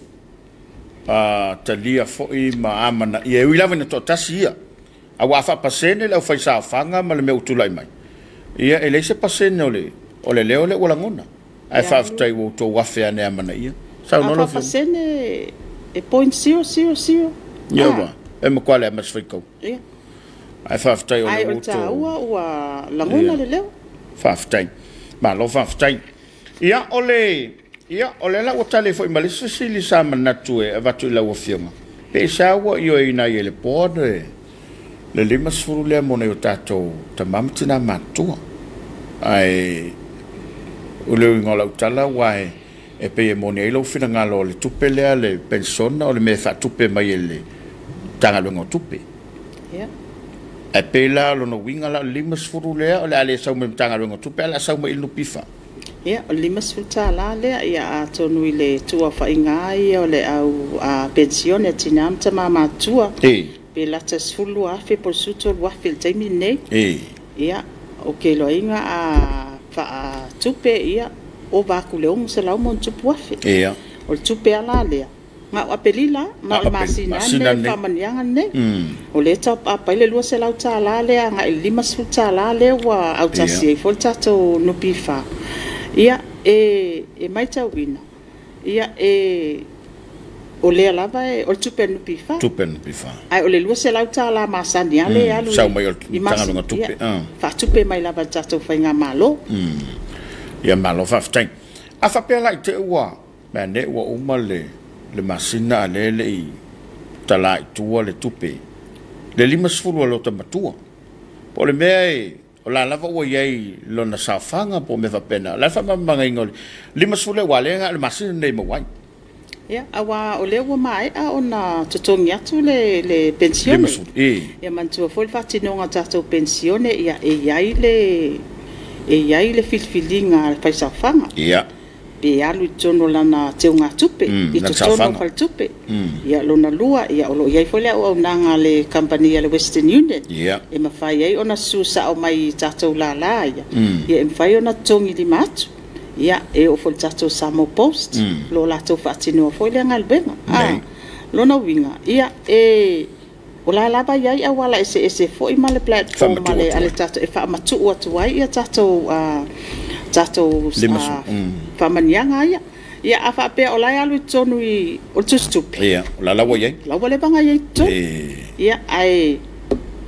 talia foi ma amanaia, e ui lava ina toatasi ia, a ua faapasene le aufaisaofaga ma le mea ua tulai mai. Ia, e leai se pasene o le leo lea ua lagona. Ae faafetai ua outou afe ane amanaia. A Saunoa lau Afioga. faapasene e 0.000. Ia ua, e matua le ama se faitau. Ia. Ae faafetai o Ae lea o ua le outou taua ua lagona le leo. Faafetai. Malo faafetai. Ia, o le ia o lea la ua tali foi ma le isi fesili sa manatu e avatu i lau Afioga. Pe sa ua ioeina ai e le board le 50 lea mo nai o tatou tama ma tina matutua. Ae o le uiga o lau tala ua e pei e moni ai lou finagalo o le tupe lea le penisione o le mea e faatupe mai e le Matagaluega o Tupe. Ia. Ae pei la lona uiga la o le 50 lea o le a le sau mai le Matagaluega o Tupe ae o le a sau mai i le NPF. Ia, o le $50 lea, ia, atonu i le tuafaiga ia o le au penisione a tina ma tama matutua, pe lata 12,000 po o le 13,000 i le taimi lenei. Ia, o ke iloaina a faatupe, ia, ova atu le 600 ma ona tupu afe. O le tupe ala lea, na o Apelila, na o le masina Masina nei, nei. Faamanuiaga lenei. O lea taupaapa ai le $200 lea agai i le $50 lea ua autasi ai foi le tatou NPF. Ia, e matauina, ia, o lea lava o le tupe a le NPF. Tupe NPF. Ae o le $200 masani lava lea e alu Sau mai o le i masina. Matagaluega o Tupe. Ia, faatupe mai lava e le tatou faigamalo. Ia, malo faafetai. A faapea la i te ua mea ne ua uma le masina a lea le i tala i tua le tupe le 50 a lota matua. Po o le mea e o la lava ua i ai lona saofaga po o mea faapena. O le a le faamalamalamaina o le 50 lea ua lea na o le masina lenei e maua ai? Ia, aua o lea ua maea ona totogi atu le penisione. 50. E. Ia manatua foi le faatinoga o tatou penisione, ia, e i ai le filifiliga a le faisaofaga. Pe alu i totonu o lana teugatupe, i lana totonu o saofaga. faletupe. Ia, lona lua, ia, o lo o i ai foi le auaunaga a le kamupani a le Western Union. E mafai ai ona susao mai i tatou lala ia. Ia, e mafai ona totogi lima atu. Ia, e oo foi i le tatou Samoa Post, lo latou faatinoa foi lea galuega. Nei. Lona uiga, ia, e o la lava e i ai auala eseese foi ma le platform a le tatou e faamatuu atu ai ia tatou tatou faamanuiaga ia. Ia a faapea o la e alu i totonu i o le tusitupe. Ia, o la ua i ai. La ua leva ona i ai i totonu. Ia, ae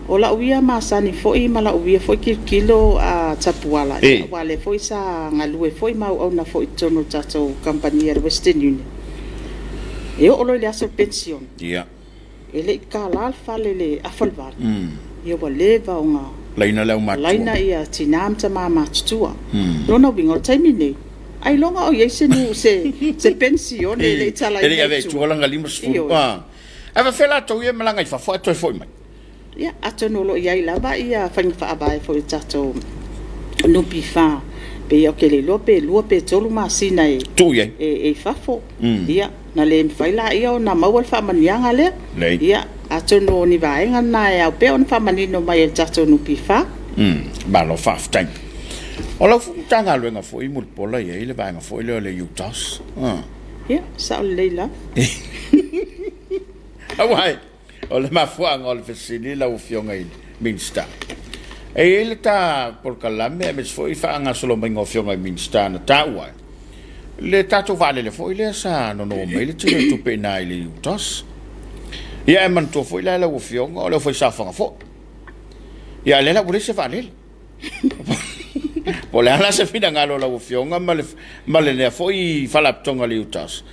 o lau ia masani foi ma lau ia foi tilotilo a Tapuala, aua o lea foi sa galue foi ma auauna foi i totonu o le tatou kamupani a le Western Union. E oo loa i le aso penisione, e le i tala le fale i le afa o le 8, ia ua leva ona laina le aumatutua. Laina ia tina ma tama matutua. Lona uiga o le taimi nei, ailoga o i ai se se penisione e le i talaina E le i avea i tua lana 50. Ae faafefea latou ia e malaga i fafo ae toe foi mai? Ia, atonu o lo o i ai lava ia faiga faavae foi i le tatou NPF, pe ou te le iloa pe 2 pe 3 masina e tuu i ai e i fafo. Ia, na le mafai laia ona maua le faamanuiaga lea. Ia, atonu o ni vaega na e ao pea ona faamanino mai e le tatou NPF. Malo faafetai. O lau foi Matagaluega foi Mulipola e i ai le vaega foi lea o le UTOS. Ia, sao lelei lava. Aua o le mafuaaga o le fesili lau Afioga i le Minisita, e i ai le ta polokalame aemaise foi faagasolo maiga o Afioga i Minisita na taua ai le tatou vaalele foi lea sa nono mai le tele o tupe i ina i le UTOS. Ia, e manatua foi la lau Afioga o le aufaisaofaga foi. Ia, lea la ua leai se vaalele. Po o le a la se finagalo o lau Afioga ma le lea foi faalapotopotoga a le UTOS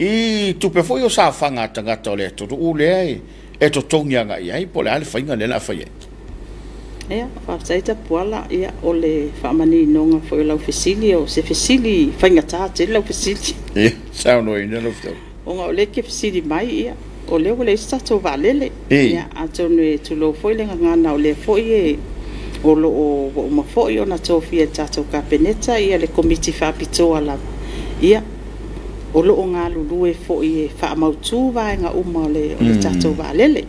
i tupe foi o saofaga a tagata o le atunuu lea e totogi agai i ai, po o le a le faiga lea o le a fai ai? Ia, faafetai Tapuala. Ia, o le faamaninoga foi o lau fesili, o se fesili faigata tele lau fesili. Ia, saunoaina lau Afioga. Ona o lea e te fesili mai, ia, o lea ua leai se tatou vaalele. Ia, atonu e tulou foi le gagana, o lea foi e o lo o ua uma foi ona tofia e le tatou Kapeneta ia le Komiti Faapitoa lava, ia, o lo o galulue foi e faamautu vaega uma o le tatou vaalele.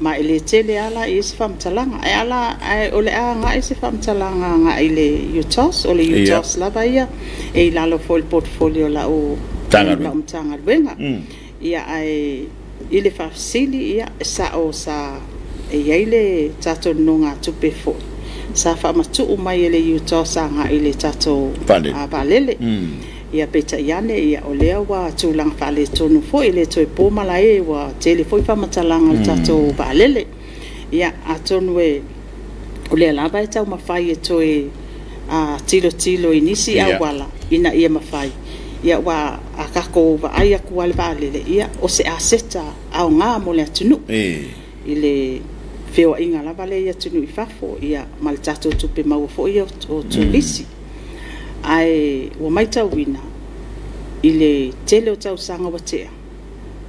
Ma e le tele lava la i ai se faamatalaga. Ae ala ae o le a agai se faamatalaga agai i le UTOS, o le UTOS lava ia e i lalo foi o le portfolio o lau Matagaluega. Ia, ae i le faafesili, ia, e sao sa e i ai le tatou nonogatupe foi sa faamatuu mai e le UTOS agai i le tatou vaalele. Ia, peitai ane, ia, o lea ua tulaga faaletonu foi, e le toe po malae, ua tele foi faamatalaga o le tatou vaalele. Ia, atonu e o lea lava e taumafai e toe tilotilo i nisi auala ina ia mafai. Ia, ua a tatou vaai atu lava i le vaalele, ia, o se aseta aoga mo le atunuu i le feoaiga lava lea i atunuu i fafo, ia, ma le tatou tupe maua foi ia o turisi. Ae ua matauina i le tele o tausaga ua tea,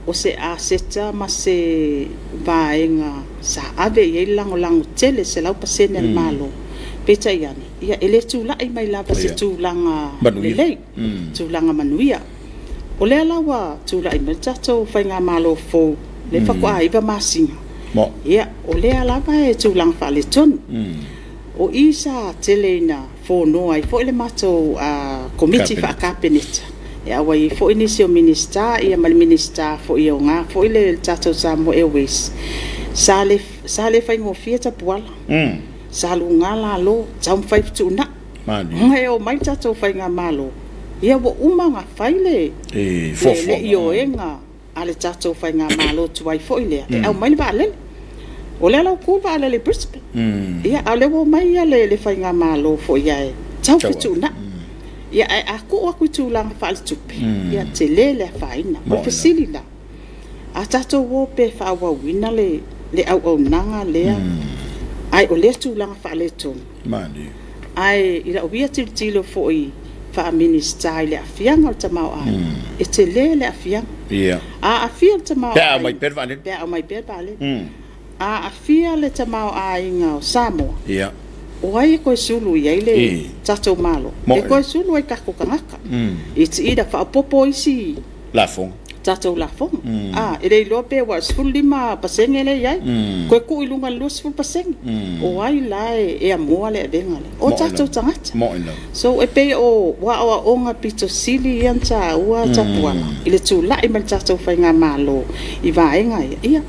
o se aseta ma se vaega sa ave i ai le lagolago tele 100% a le Malo. Peitai ane, ia, e le tulai mai lava se tulaga lelei, tulaga manuia. O lea la ua tulai mai le tatou faigamalo fou, lea faatoa 9 masina. Ia, o lea lava e tulaga faaletonu. O i sa tele ina fonoa ai foi le matou komiti faa-Kapeneta, e auai ai foi nisi o Minisita, ia ma le Minisita foi e ona foi le tatou Samoa Airways. Sa le faigofie Tapuala. Sa luga lalo, taumafai e fetuunai. Ona e omai le tatou faigamalo, ia ua uma ona fai le ioega a le tatou faigamalo tuai foi lea e aumai le vaalele. O lea la ua tu le vaalele i Brisbane. Ia, a o lea ua omai le faigamalo foi ae tau fetuunai. Ia, ae a tuu atu i tulaga faaletupe, ia, tele le afaina. O le fesili la, a tatou o pea e faaauauina le auaunaga lea, ae o lea tulaga faaletonu. Ae i lau ia tilotilo foi faa-Minisita i le aafiaga o le tamaoaiga, e tele le aafiaga. A aafia le Pe a aumai pea le vaalele. Pe a aumai pea le vaalele. A aafia le tamaoaiga o Samoa, o ai e toe sulu i ai le tatou Malo? E toe sulu ai tatou tagata. It's either faaopoopo isi lafoga. Tatou lafoga. A, e le iloa pe ua 15% lea e i ai, toe tuu i luga i le 20%. O ai la e amoa le avega lea? O tatou tagata. So e pei o aoaoga pito sili ia na taua Tapuala i le tulai mai le tatou faigamalo i vaega ia. Ia,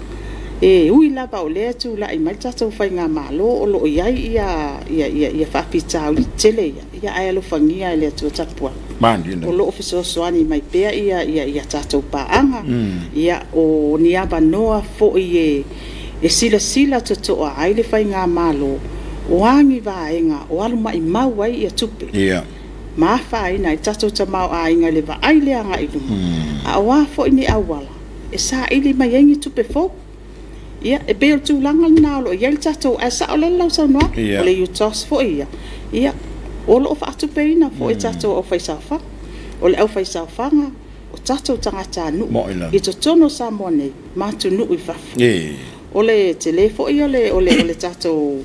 e ui lava o lea e tulai mai le tatou faigamalo o lo o i ai ia faafitauli tetele ia, ia ae alofagia e le Atua Tapuala. O lo o fesoasoani mai pea ia tatou paaga, ia o ni avanoa foi e silasila totoa ai le faigamalo, o a ni vaega o alu maumau ai ia tupe, ma afaina ai le tatou tamaoaiga i le vaai lea agai i luma, a o a foi ni auala e saili mai ai ni tupe fou. Ia, e pei o le tulaga lena o lo o i ai le tatou, ae sao lelei lau saunoaga, o le UTOS foi ia, ia, o lo o faatupeina foi e tatou aufaisaofaga. O le aufaisaofaga, o tatou tagatanuu i totonu o Samoa nei ma atunuu i fafo. O le tele foi o le tatou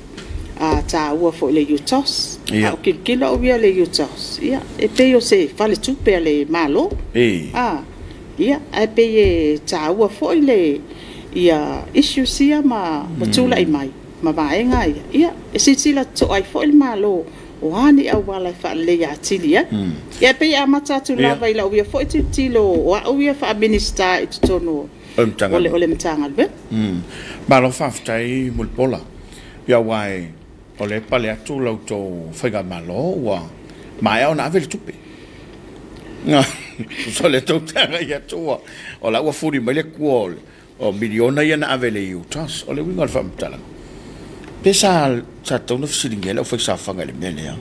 taua foi i le UTOS. A o tilotilo au ia i le UTOS, ia, e pei o se faletupe a le Malo. Ia, ae pei e taua foi le ia issues ia ma tulai mai ma vaega ia, ia, e silasila totoa ai foi le Malo o a ni auala e faaleleia atili ai. Ia, e pei e amata atu lava i lau ia foi tilotilo o au ia faa-Minisita i totonu o le Matagaluega. Malo faafetai Mulipola. Ia aua o lea e pale atu la outou faigamalo ua maea ona ave le tupe. So le tou taga ia atu o la ua fuli mai le kua o miliona ia na ave le UTOS. O le uiga o le faamatalaga, pe sa tatau ona fesiligia le aufaisaofaga i le mea lea?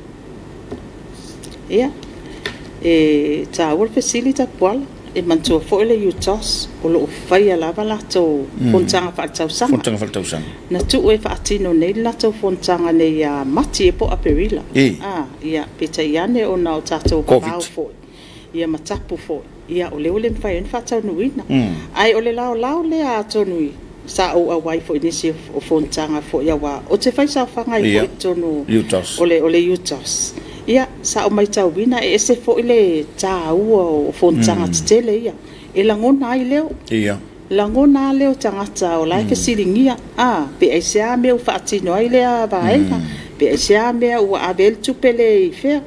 Ia, e taua le fesili Tapuala, e manatua foi le UTOS o lo o faia lava latou fonotaga faaletausaga. Fonotaga faaletausaga. Na tuu e faatino nei le latou fonotaga nei ia Mati po o Aperila. Ia, peitai ane ona o tatou vavao foi, ia ma tapu foi, ia o lea ua le mafai ai ona faataunuuina. Ae o le laolao lea atonu sa ou auai foi i nisi o fonotaga foi aua ou te faisaofaga ai foi i totonu o le UTOS. Ia, sa ou matauina e ese foi le taua o fonotaga tetele ia. E lagona ai leo. Lagona leo tagata o la e fesiligia. Pe aisea mea ua faatino ai lea vaega. Pe aisea mea ua ave ai le tupe le i fea.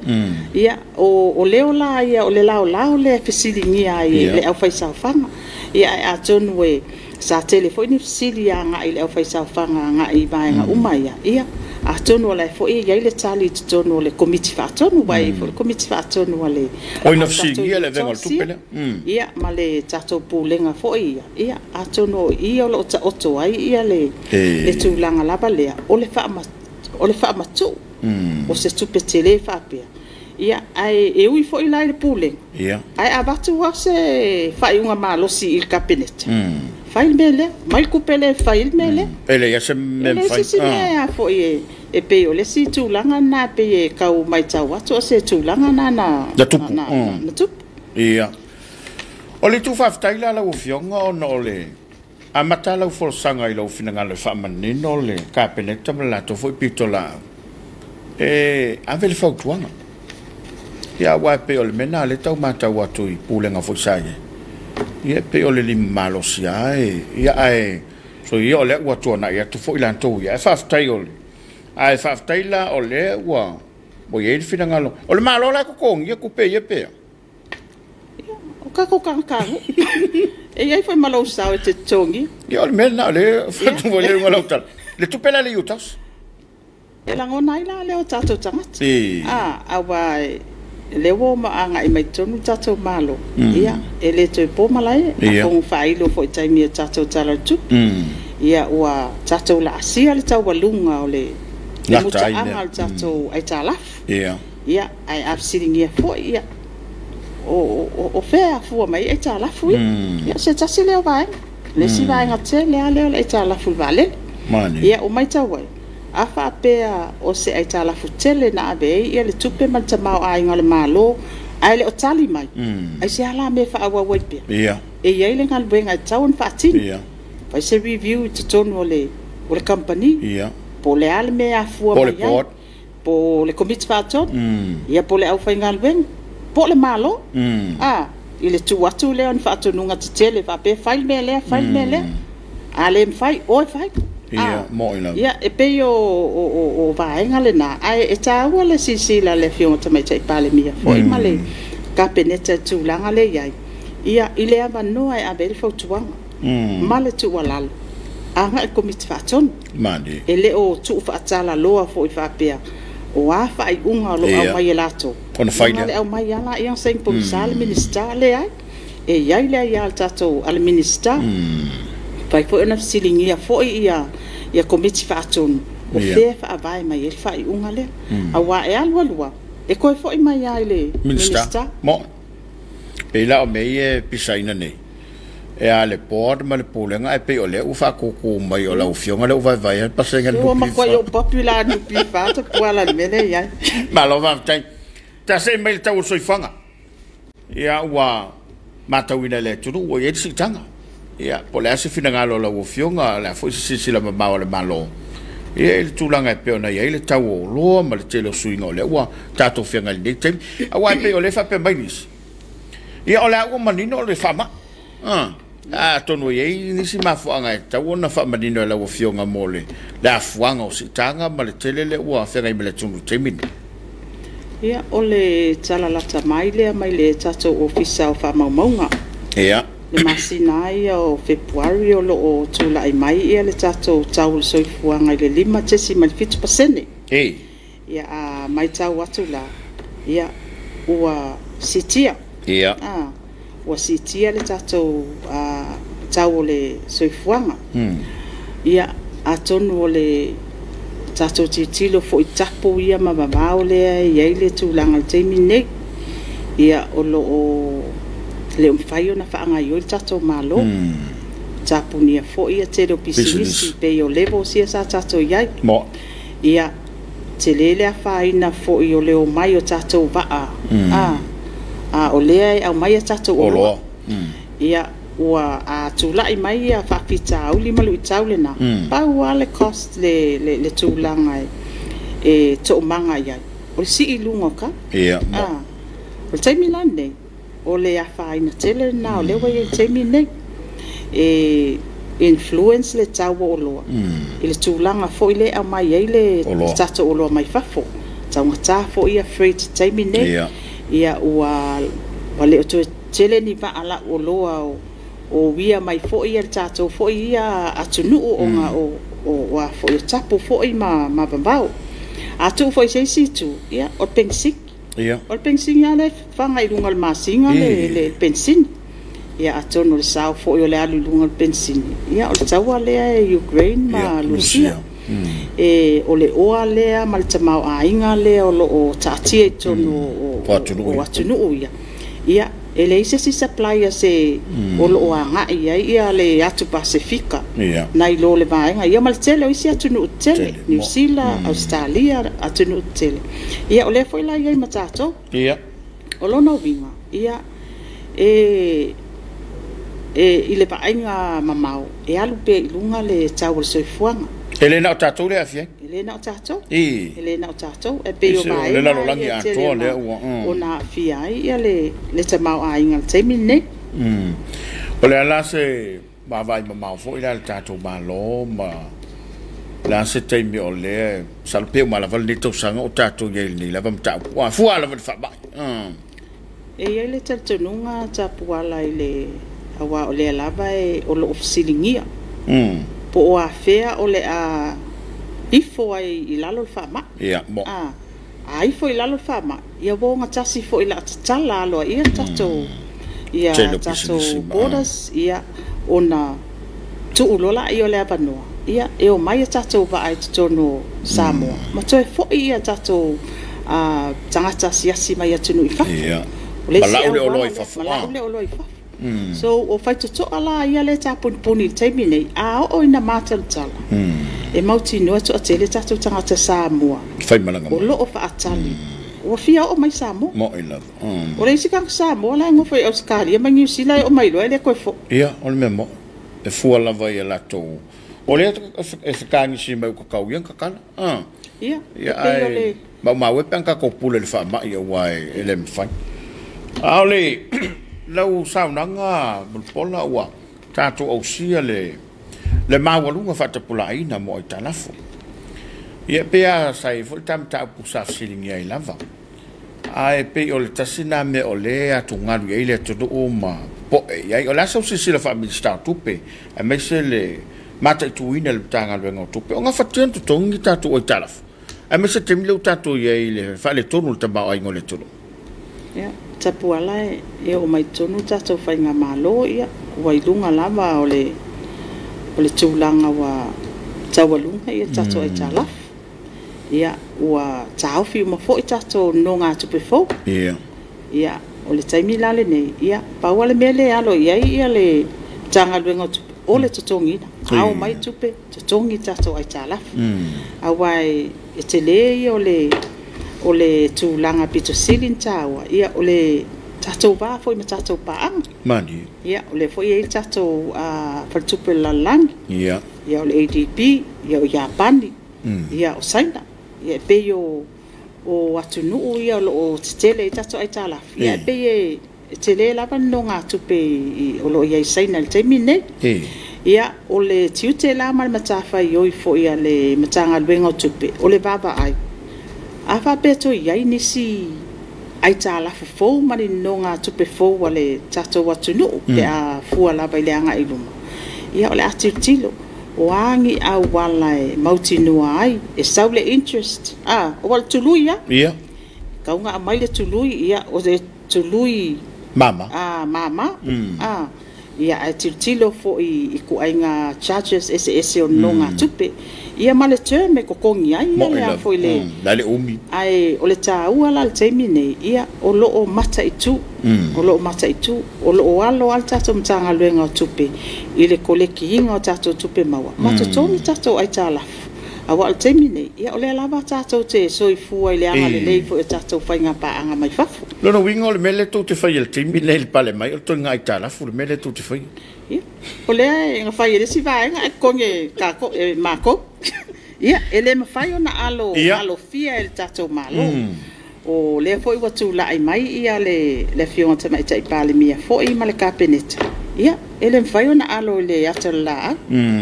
Ia, o leo la ia, o le laolao lea e fesiligia ai le aufaisaofaga. Ia, ae atonu e sa tele foi ni fesili agai i le aufaisaofaga agai i vaega uma ia. Ia, atonu o la foi e i ai le tali i totonu o le komiti faatonu, aua e i ai foi le komiti faatonu a le O ina fesiligia le avega o le tupe lea. Ia, ma le tatou pulega foi ia. Ia, atonu o i o lo o taoto ai ia le tulaga lava lea, o le faamatuu o se tupe tele faapea. Ia, ae e ui foi la i le pulega, ae avatu lava se faaiuga malosi i le Kapeneta. Fai le mea lea, mai le tupe lea e fai le mea lea. E leai se mea mafai. E leai se mea foi e pei o le isi tulaga na pei e tau maitau atu o se tulaga na na tupu. Na tupu. Ia. O le tuufaafetai la lau afioga ona o le amata lau folasaga i lau finagalo e faamanino le Kapeneta ma le latou foi pitolaau e ave le fautuaga. Ia, aua e pei o le mea na lea tau matau atu i pulega foi sa i ai. Ia, e pei o le lima malosi lava e, ia, ae so ia o lea ua tuanai atu foi latou ia. Ae faafetai o le, ae faafetai la o lea ua i ai le finagalo. O le Malo la e totogia tupe ia pe a? Ia, o tatou tagatanuu. E i ai foi ma lou sao e te totogia. Ia, o le mea lena o lea faatu ai le lau tala. Le tupe la le UTOS. E lagona ai la lea o tatou tagata. Aua lea ua agai mai totonu le tatou Malo. Ia, e le toe po malae, atonu faailo foi i taimi o tatou Tala o le Tupe. Ia, ua tatou laasia le taualuga o le mutaaga o le tatou aitalafu. Ia, ae a fesiligia foi, ia, o fea afua mai aitalafu ia. Ia, se tasi lea o vaega. Le isi vaega tele lava lea o le aitalafu i le vaalele. Ia, o maitau ai, a faapea o se aitalafu tele na ave ai ia le tupe ma le tamaoaiga o le Malo, ae le o tali mai, aisea la mea e faaauau ai pea? E i ai le galuega e tatau ona faatino. Fai se review i totonu o le kamupani. Po o le a le mea e afua mai ai. Po o le komiti faatonu. Ia, po o le aufaigaluega. Po o le Malo. i le tuu atu lea o ni faatonuga tetele faapea fai le mea lea, fai le mea lea. A le mafai, o e fai. Ia, mo'i lava. Ia, e pei o vaega lena, ae e taua le silasila a le Afioga i le Tamaitai Palemia foi ma le Kapeneta i le tulaga lea e i ai, ia, i le avanoa e ave ai le fautuaga ma le tuualalo agai i le Komiti Faatonu. Malie. E le o tuufaatalaloa foi faapea o a faaiuga o lo o aumai e latou, Ona fai na o lea. le aumai lava lea saini pogisa le Minisita, leai. E i ai le aia a le tatou a le Minisita. Mafai foi ona fesiligia foi ia Komiti Faatonu o fea e faavae mai ai le faaiuga lea. Aua e alu alu lava, e toe foi mai lava i le Minisita. Minisita. Mo'i. Pei la o mea ia e pisaina nei, e a le board ma le pulega, ae pei o lea ua faatutu mai o lau afioga lea ua vaevaea le pasega i le Ua NPF. matuai ou popular i le NPF Tapuala i le mea lea e i ai. Malo faafetai. Ta see mai le tau o le soifuaga. Ia, ua matauina e le atunuu ua i ai le siitaga. Ia, po o le a se finagalo o lau afioga, o le a foi se silasila mamao a le Malo ia i le tulaga e pei ona i ai le tau o oloa ma le tele o suiga o lea ua tatou feagai i lenei taimi. Aua e pei o lea e faapea mai nisi, ia o le a ua manino le faamai. Atonu e i ai nisi mafuaaga e tatau ona faamanino e lau afioga mo le afuaga o siitaga ma le tele lea ua feagai ma le atunuu i le taimi lenei. Ia, o le tala lata mai lea mai le tatou Ofisa o Faamaumauga. Le masina lava ia o Fepuari o lo o tulai mai ia le tatou tau o le soifuaga i le 5.7%. Ia, a matau atu la, ia, ua siitia. Ua siitia le tatou tau o le soifuaga. Ia, atonu o le tatou tilotilo foi i tapu ia ma vavao lea e i ai le tulaga i le taimi lenei. Ia, o lo o le o mafai ona faagaoioi le tatou Malo. Tapunia foi le tele o pisinisi pei o levels ia sa tatou i ai. Mo. Ia, tele le afaina foi o le omai o tatou vaa, o lea e aumai a tatou oloa. Ia, ua a tulai mai ia faafitauli ma luitau lena, pau lava le cost le tulaga e toomaga i ai, o le sii i luga o tau. Ia, mo. O le taimi la lenei, o le afaina tele lena o lea ua i ai i le taimi lenei. E influence le tau o oloa i le tulaga foi lea e aumai ai le Oloa. tatou oloa mai fafo. Taugata foi ia freight i le taimi lenei. Ia, ua le o toe tele ni vaa lau oloa o uia mai foi ia le tatou foi ia atunuu ona o a foi o tapu foi ma vavao. A tuu foi i se isi itu, ia, o le penisini. O le penisini lava lea e faga i luga o le masina le penisini. Ia, atonu o le sao foi o le alu i luga o le penisini, ia, o le taua lea e Ukraine ma Rusia. Rusia. E o le oa lea ma le tamaoaiga lea o lo o taatia i totonu O atunuu o ia. atunuu ia. Ia, e leai se isi supplier se o lo o agai i ai ia le atu Pasefika nai lo le vaega ia ma le tele o isi atunuu tetele, Tele, Niu mo. Sila, Ausetalia, atunuu tetele. Ia, o lea foi la i ai ma tatou. O lona uiga, ia, e i le vaaiga mamao, e alu pea i luga le tau o le soifuaga. E le na o tatou le aafia ai. E le na o tatou. E le na o tatou. E pei o Ise o le vaega lalolagi ia tele atoa lea ua. ona aafia ai ia le tamaoaiga i le taimi lenei. O le ala se vaavaai mamao foi la le tatou Malo ma la se taimi o lea masalo pe uma lava lenei tausaga o tatou i ai i lenei lava mataupu. A fua lava i le faamai. E i ai le talitonuga Tapuala i le aua o lea lava e o lo o fesiligia po o afea o le a ifo ai i lalo le faamai. Ia, mo. A ifo i lalo le faamai, ia ua ogatasi foi la tatala aloaia tatou ia Tele o tatou pisinisi borders, ia ona tuu loa laia o le avanoa, ia e omai a tatou vaa i totonu o Samoa ma toe foi ia tatou tagata asiasi mai atunuu i fafo. O le isi Malau le oloa auala i lea, fafo. malau le oloa i fafo. So o faitotoa la ia le tapunipuni i le taimi nei, a oo ina matalatala, e mautinoa e toatele tatou tagata Samoa Fai malaga o mai. lo o faatali ua fia oo mai Samoa. Mo'i lava. O le isi tagata Samoa la e nofo i Ausetalia ma Niu Sila e oo mai loa e le toe foi. Ia, o le mea mo'i. E fua lava ia latou. O lea e fekagisi mai ua kakau ia kakala. Ia, Ia, e pei o ai, le maumau e pe ana tatou pule i le faamai aua e le mafai. A o le Lau saunoaga Mulipola ua tatou ausia le le maualuga faatapulaaina mo aitalafu. Ia pei lava sa i ai foi le ta mataupu sa fesiligia ai lava, ae pei o le tasi lena mea o lea e atugalu i ai le atunuu ma popoe i ai. O le a sau silasila faa-Minisita o Tupe aemaise le mataituina e le Matagaluega o Tupe o gafatia ona totogi ni tatou aitalafu, aemaise le taimi lea ua tatou i ai i le faaletonu o le tamaoaiga o le atunuu? Ia, Tapuala e oo mai totonu le tatou faigamalo, ia, ua i luga lava o le o le tulaga ua taualuga ia tatou aitalafu. Ia, ua taofi uma foi tatou nonogatupe fou. Ia. Ia, o le taimi la lenei, ia, pau lava le mea lea e alo i ai le Matagaluega o Tupe, o le totogiina. Ao mai tupe, totogi tatou aitalafu. Aua e tele ia o le tulaga pito sili ona taua, ia, o le tatou va foi ma tatou paaga. Malie. Ia, o lea foi e i ai le tatou Faletupe o le Lalolagi. Ia. Ia, o le ADB, ia o Iapani, ia o Saina. Ia, e pei o atunuu ia o lo o tetele ai tatou aitalafu, ia e pei e tele lava le nonogatupe o lo o i ai i Saina i le taimi lenei. Ia, o le tiute la ma le matafaioi foi a le Matagaluega o Tupe, o le vaavaai, a faapea e toe i ai nisi aitalafu fou ma ni nonogatupe fou a le tatou atunuu pe a fua lava i le agai i luma, ia o le a tilotilo, o a ni auala e mautinoa ai e sau le interest, aua o le tului lava. Ia. Tatau ona aumai le tului, ia o le tului mama. Mama. Ia, ae tilotilo foi i ituaiga charges eseese o nonogatupe. Ia ma le term e totogi ai ia le foi le La le umi. Ae o le taua la i le taimi nei, ia o lo o mataitu. O lo o mataitu, o lo o alo lava le tatou Matagaluega o Tupe i le kolekiina o tatou tupe maua ma totogi tatou aitalafu. Aua o le taimi nei, ia o lea lava tatou te soifua i le agalelei foi o tatou faiga paaga mai fafo. Lona uiga o le mea lea tou te faia i le taimi lenei i le pale mai, o le totogiga aitalafu le mea lea tou te faia. Ia, o lea e fai e le isi vaega ae totogi e tatou, e matou. Ia, e le mafai ona alo alofia e le tatou Malo. O lea foi ua tulai mai ia le Afioga i le Tamaitai Palemia foi ma le Kapeneta, ia, e le mafai ona alo i le ata o le laau.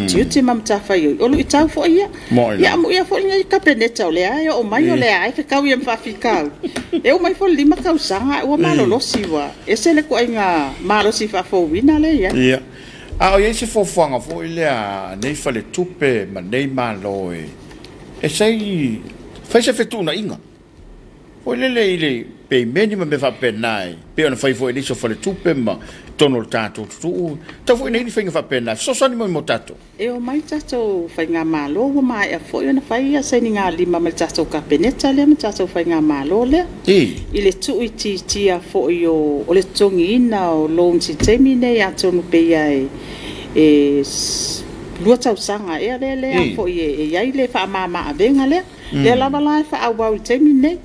Tiute ma matafaioi, o luitau foi ia. Ia, amuia foi lenei Kapeneta o lea e oo mai o lea e fetaui ma faafitauli. E uma ifo le 5 tausaga ua malolosi, ua ese le ituaiga malosi faafouina lea e i ai. Ia. A o i ai se fuafuaga foi lea nei faletupe ma nei Malo e sei fai se fetuunaiga foi lele i le peimeni ma mea faapena e pei ona fai foi e nisi o faletupe ma totonu o le tatou tutuu tau foi nei ni faiga faapena fesoasoani mai mo tatou? E omai tatou faigamalo ua maea foi ona fai ia sainigalima ma le tatou Kapeneta lea ma tatou faigamalo lea. I le tuuitiitia foi o le totogiina o loans i taimi nei, atonu pei e 2 tausaga ea lea foi e i ai le faamama-avega lea. Lea lava la e faaauau i le taimi nei.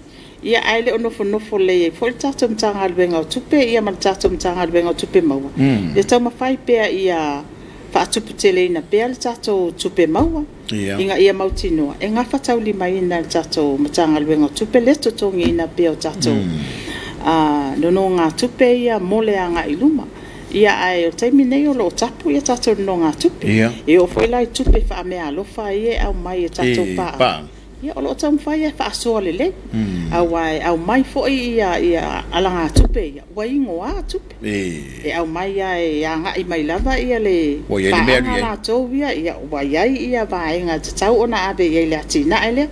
Ia, ae le o nofonofo lelei ai foi le tatou Matagaluega o Tupe ia ma le tatou Matagaluega o Tupe Maua. E taumafai pea ia faatuputeleina pea le tatou tupe maua ina ia mautinoa e gafataulimaina e le tatou Matagaluega o Tupe le totogiina pea o tatou nonogatupe ia mo le agai i luma. Ia, ae o le taimi nei o lo o tapu ia tatou nonogatupe. E oo foi la i tupe faameaalofa ia e aumai e tatou paaga. Ia, o lo o taumafai e faasoa lelei. Aua e aumai foi ia alagatupe ia, ua igoa tupe. E aumai lava e agai mai lava ia le paaga latou ia, ia ua i ai ia vaega e tatau ona ave i ai i le atinae lea.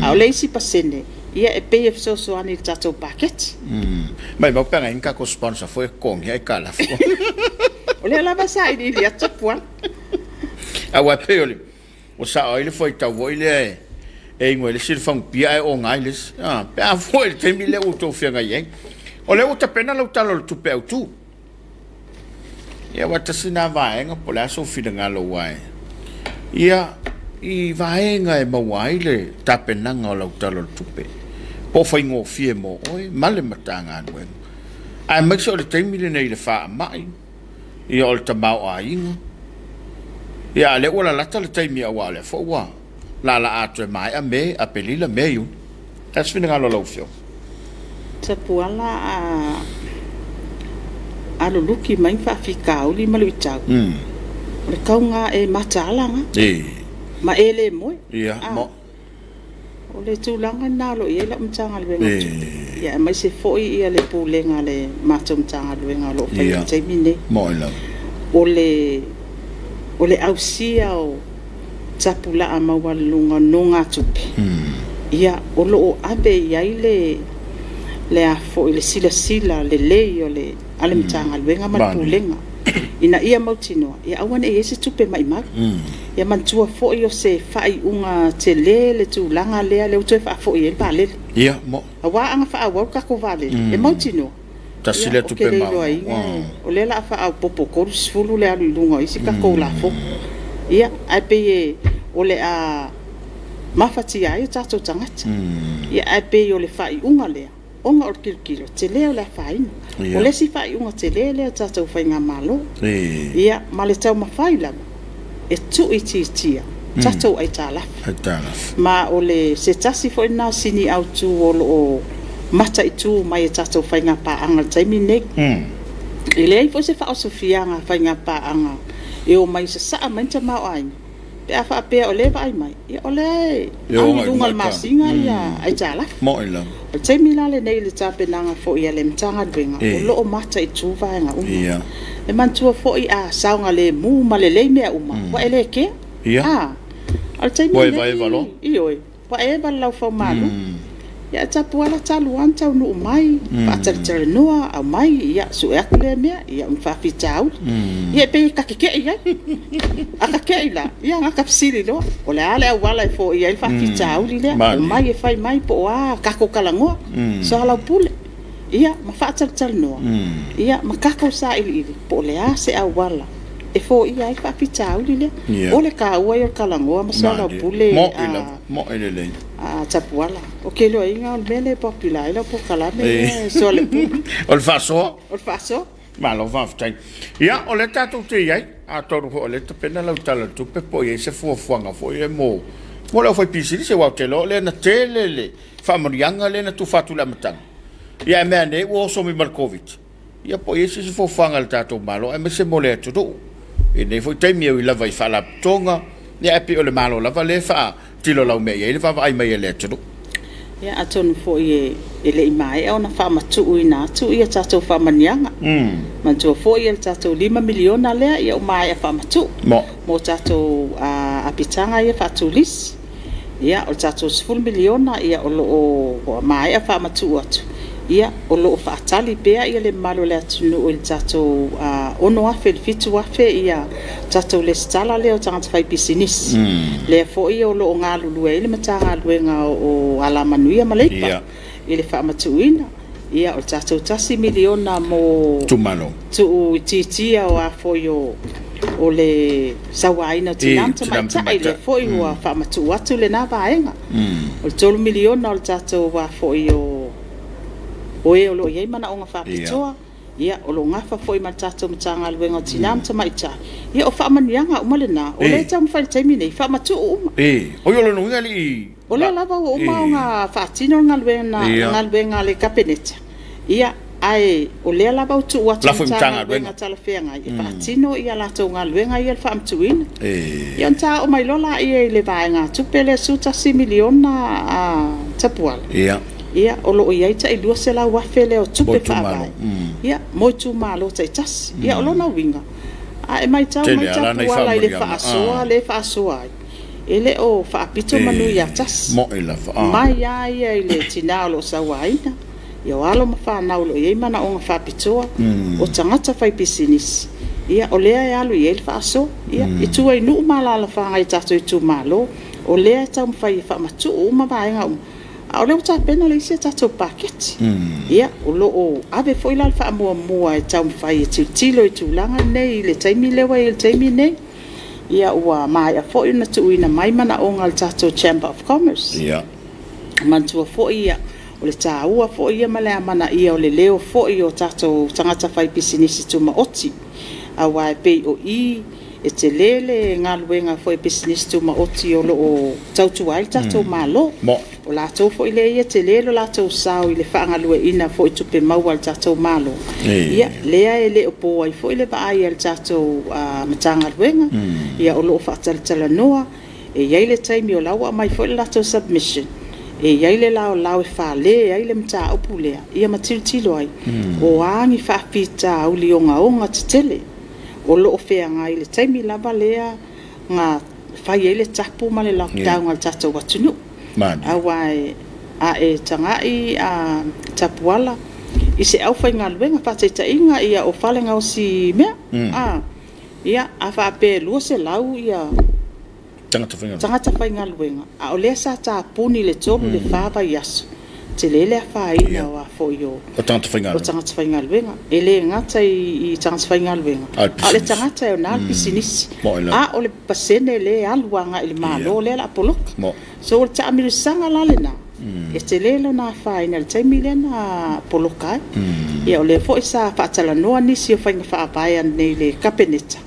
A o le isi pasene, ia e pei e fesoasoani i le tatou paketi. Mai mau pe ngai tatou sponsor foi e totogi aitalafu. O lea lava sa iliili atu Tapuala. Aua pei o le ua sao ai le faitau foi lea e ingo i le isi le fagupia ae oga ai le isi. Pe a foi le taimi lea ua outou feagai ai. O lea ua tapena lau Tala o le Tupe Autu. Ia, ua tasi nā vaega po o le a sou finagalo ua e. Ia, i vaega e maua ai le tapenaga o lau Tala o le Tupe. Po o faigofie mo oe ma le Matagaluega. Aemaise o le taimi lenei i le faamai, ia o le tamaoaiga. Ia, a lea ua lalata le taimi aua o lea foi ua laalaa atu e maea Me, Aperila, Me, Iuni. E se finagalo o lau Afioga? Tapuala, Aluluki mai faafitauli ma luitau. O le tauga e mataala ma e le moe. O le tulaga lena o lo o i ai lau Matagaluega o Tupe. Ia aemaise foi ia le pulega a le matou Matagaluega o lo o faia i le taimi lenei. O le ausia o tapulaa maualuluga o nonogatupe, ia o lo o ave i ai le a foi le silasila lelei o le a le Matagaluega ma le Pulega ina ia mautinoa ia aua ne i i ai se tupe maumau. Ia manatua foi o se faaiuga tele le tulaga lea ua toe faafoi ai le vaalele. Aua ana faaauau le tatou vaalele, e mautinoa. Tasi lea tupe maua. O lea o le a faaopoopo 30 le alu i luga o isi tatou lafoga. Ia, ae pei o le a mafatia ai o tatou tagata. Ia, ae pei o le faaiuga lea, ona o le tilotilo, tele o le afaina. O le isi faaiuga tele lea o tatou faigamalo. Ia, ma le taumafai lava e tuuitiitia tatou aitalafu. Ma o le se tasi foi lena o sini autu o lo o mataitu mai e tatou faigapaaga i le taimi lenei. E leai foi se faaosofiaga a faigapaaga e omai sasaa mai ni tamaoaiga, pe a faapea o lea e vaai mai, ia o lea e agi i luga o le masina ia aitalafu. O le taimi la lenei i le tapenaga foi a le Matagaluega, o lo o mataitu vaega uma. E manatua foi a saogalemu ma lelei mea uma, ua e le kea. O le taimi lenei, ioe, ua e eva le laufaumalu. Ia tapuala talu lava ona taunuu mai, faatalatalanoa, aumai, ia sue atu lea mea, ia o ni faafitauli. Ia e pei e tatetei ai. A tatei la, ia gata fesili loa, o le a le auala e foia ai le faafitauli lea, omai e fai mai po o a tatou talanoa, soalaupule, ia ma faatalatalanoa, ia ma tatou sailiili po o le a se auala e foia ai le faafitauli lea. O le taua ia o le talanoa ma soalaupule. Tapuala. O ke loa inga o le mea lea e popular ai lau polokalame lea soalaupule. O le faasoa. O le faasoa. Malo faafetai. Ia, o le tatou te i ai, atonu foi o lea tapena lau Tala o le Tupe po o i ai se fuafuaga foi e mo le aufaipisinisi, aua ou te iloa o lea na tele le faamanuiaga lea na tufa atu i le amataga. Ia ae mea ane ua oso mai ma le Covid. Ia po o i ai se fuafuaga a le tatou Malo aemaise mo le atunuu i lenei foi taimi e ui lava i faalapotopotoga, ia ae pei o le Malo lava lea e faatilo laumea i ai le vaavaai mai a le atunuu. Ia atonu foi e le i maea ona faamatuuina atu ia tatou faamanuiaga. Manatua foi le tatou $5 miliona lea ia ua maea faamatuu mo tatou apitaga ia faatulisi. Ia o le tatou $10 miliona ia o lo o maea faamatuu atu. Ia o lo o faatali pea ia le mamalu o le atunuu i le tatou 6,000 i le 7,000 ia tatou lesitala lea o tagata faipisinisi. Lea foi o lo o galulue ai le Matagaluega o Alamanuia ma Leipa i le faamatuuina. Ia o le tatou $1 miliona mo itumalo tuuitiitia o a foi o le sauaina o tina ma tamaitai, lea foi ua faamatuu atu lena vaega. O le $3 miliona o le tatou a foi o e o lo o i ai manaoga faapitoa, ia o lo o gafa foi ma le tatou Matagaluega o Tina ma Tamaitai. Ia o faamanuiaga uma lena, o lea e taumafai i le taimi nei, faamatuu uma. O i o lona uiga alii. O lea lava ua uma ona faatino le galuega a le Kapeneta. Ia, ae o lea lava ua tuu atu i le Matagaluega talafeagai e faatino ia latou galuega ia le faamatuuina. Ia ona ta oo mai loa laia i le vaega tupe lea $11 miliona Tapuala. Ia, o lo o i ai tai $200,000 lea o tupe faavae. Ia, mo itumalo taitasi. Ia, o lona uiga, a e matau mai Tapuala i le faasoa lea e faasoa ai, e le o faapito manu ia tasi. Mai lava ia i le tina o lo o sauaina, ia o alo ma fanau o lo o i ai manaoga faapitoa, o tagata faipisinisi, ia o lea e alu i ai le faasoa. Ia, i tua i nuu ma alaalafaga i tatou itumalo, o lea e taumafai e faamatuu uma vaega uma. A o lea ua tapena le isi a tatou paketi. Ia, o lo o ave foi la le faamuamua e taumafai e tilotilo i tulaga nei i le taimi lea ua i ai i le taimi nei. Ia, ua maea foi ona tuuina mai manaoga a le tatou Chamber of Commerce. Manatua foi ia, o le taua foi ia ma le amanaia o le leo foi o tatou tagata faipisinisi tumaoti, aua e pei o i E tele le galuega foi pisinisi tumaoti o loo tautua ai le tatou Malo. O latou foi lea ia tele lo latou sao i le faagalueaiina foi tupe maua a le tatou Malo. Ia lea e le o po ai foi le vaai a le tatou Matagaluega, ia o loo faatalatalanoa. E i ai le taimi o la ua aumai foi le latou submission, e i ai le laolao e fale ai le mataupu lea, ia ma tilotilo ai, o a ni faafitauli ogaoga tetele o loo feagai i le taimi lava lea na fai ai le tapu ma le lockdown a le tatou atunuu. Aua a e tagai a Tapuala i se aufaigaluega, faataitaiga ia o fale gaosi mea, ia a faapea e 200 ia tagata faigaluega, a o lea sa tapuni le 3 i le 4 vaiaso, tele le afaina o foi o tagata faigaluega. E le gata i tagata faigaluega, a o le tagata e ona le pisinisi, a o le pasene le alu agai i le Malo lea la poloka. So o le taamilosaga la lena, e tele lona afaina i le taimi lea na poloka ai. Ia o lea foi sa faatalanoa nisi o faiga faavae anei le Kapeneta,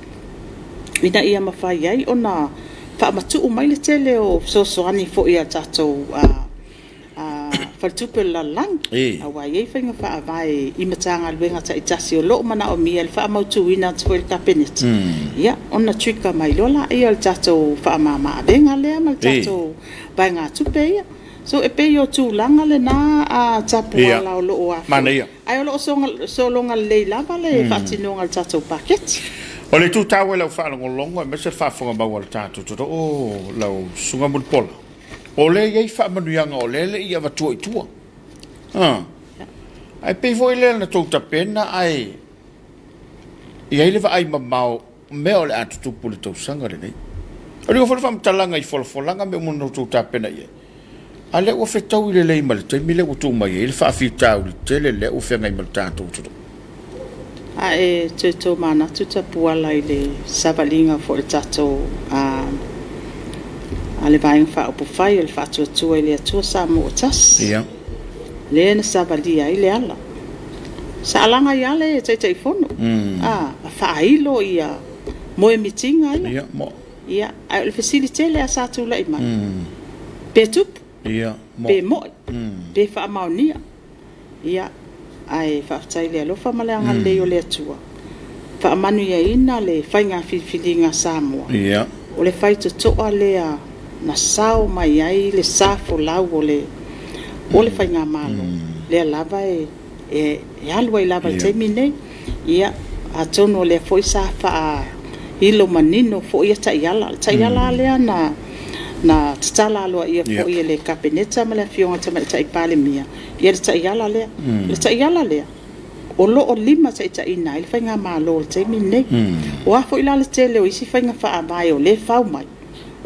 ina ia mafai ai ona faamatuu mai le tele o fesoasoani foi a tatou faletupe o le lalolagi. Aua e i ai faiga faavae i Matagaluega taitasi o loo manaomia le faamautuina atu foi i le Kapeneta, ia ona trigger mai loa laia o le tatou faamama-avega lea ma le tatou vaegatupe ia. So e pei o tulaga lena a Tapuala o loo afua, ai o loo sologa lelei lava le faatinoga o le tatou paketi. O le tū tāua i lau faalogologo aemaise le faafofoga mau a le tatou atunuu, lau Susuga Mulipola, o lea e i ai faamanuiaga o lea e le i avatua i tua. Ae pei foi lea na tou tapena ae i ai le vaai mamao mea o le a tutupu i le tausaga lenei. O le foi le faamatalaga i folafolaga me uma na tou tapena i ai. A lea ua fetaui lelei ma le taimi lea ua tuu mai ai le faafitauli tele lea ua feagai ma le tatou atunuu. A e toe manatu Tapuala i le savaliga foi o le tatou a le Vaega Faaupufai o le Faatuatua i le Atua Samoa ua Tasi. Lea na savalia ai le ala. Sa alaga ai le Taitaifono. A faailo ia moemitiga ia. Ia, ae o le fesili tele a sa tulai mai. Pe tupu, pe moi, pe faamaonia. Ia, ae faafetai le alofa ma le agalelei o le Atua. Faamanuiaina le faiga filifiliga a Samoa. O le faitotoa lea na sao mai ai le sa folau o le faigamalo. Lea lava e alu ai lava i le taimi nei. Ia, atonu o lea foi sa faailo manino foi ia taiala. Le taiala lea na tatala aloaia foi e le Kapeneta ma le Afioga Tamaitai Palemia. Ia le taiala lea. Le taiala lea, o loo lima taitaiina ai le faigamalo o le taimi nei. O a foi la le tele o isi faiga faavae o lea fau mai,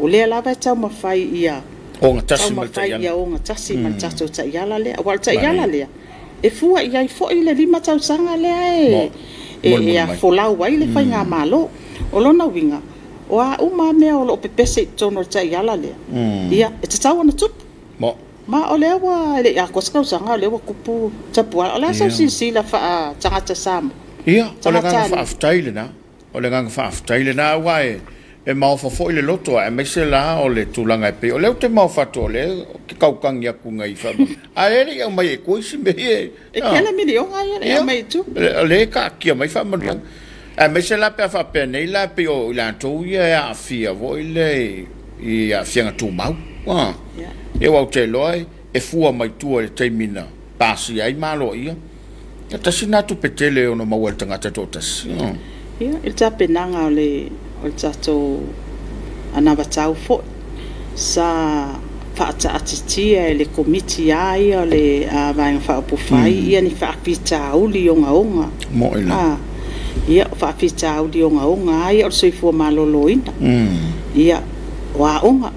o lea lava e taumafai ia ogatasi ma le taiala. Ia ogatasi ma le tatou taiala lea. Aua o le taiala lea, e fua i ai foi le 5 tausaga lea e folau ai le faigamalo. O lona uiga, o a uma mea o loo pepese i totonu o le taiala lea, ia, e tatau ona tupu. Ma o lea ua le i atoa se tausaga, o lea ua tupu Tapuala. O le a sau silasila faa-tagata Samoa. Ia, o le agaga faafetai lena. O le agaga faafetai lena, aua e maofa foi le loto, aemaise la o le tulaga e pei. O lea ou te maofa atu o lea ou te kaukagi atu ngai faama. Ae le i aumai e tua isi mea ia. E kele miliona ia le aumai e tua. O lea e taatia mai faamanuiaga. Aemaise la pe a faapea nei la pei o i latou ia e aafia foi le i aafiaga tumau. Ia ua ou te iloa e fua mai tua i le taimi na pasia ai malo ia. Ia tasi na tupe tele ona maua e le tagata toatasi. Ia, i le tapenaga o le tatou anavatau foi, sa faataatitia e le komiti a ia o le Vaega Faaupufai ia ni faafitauli ogaoga. Moi la. Ia, o faafitauli ogaoga a ia o le soifua maloloina. Ia, o aoga.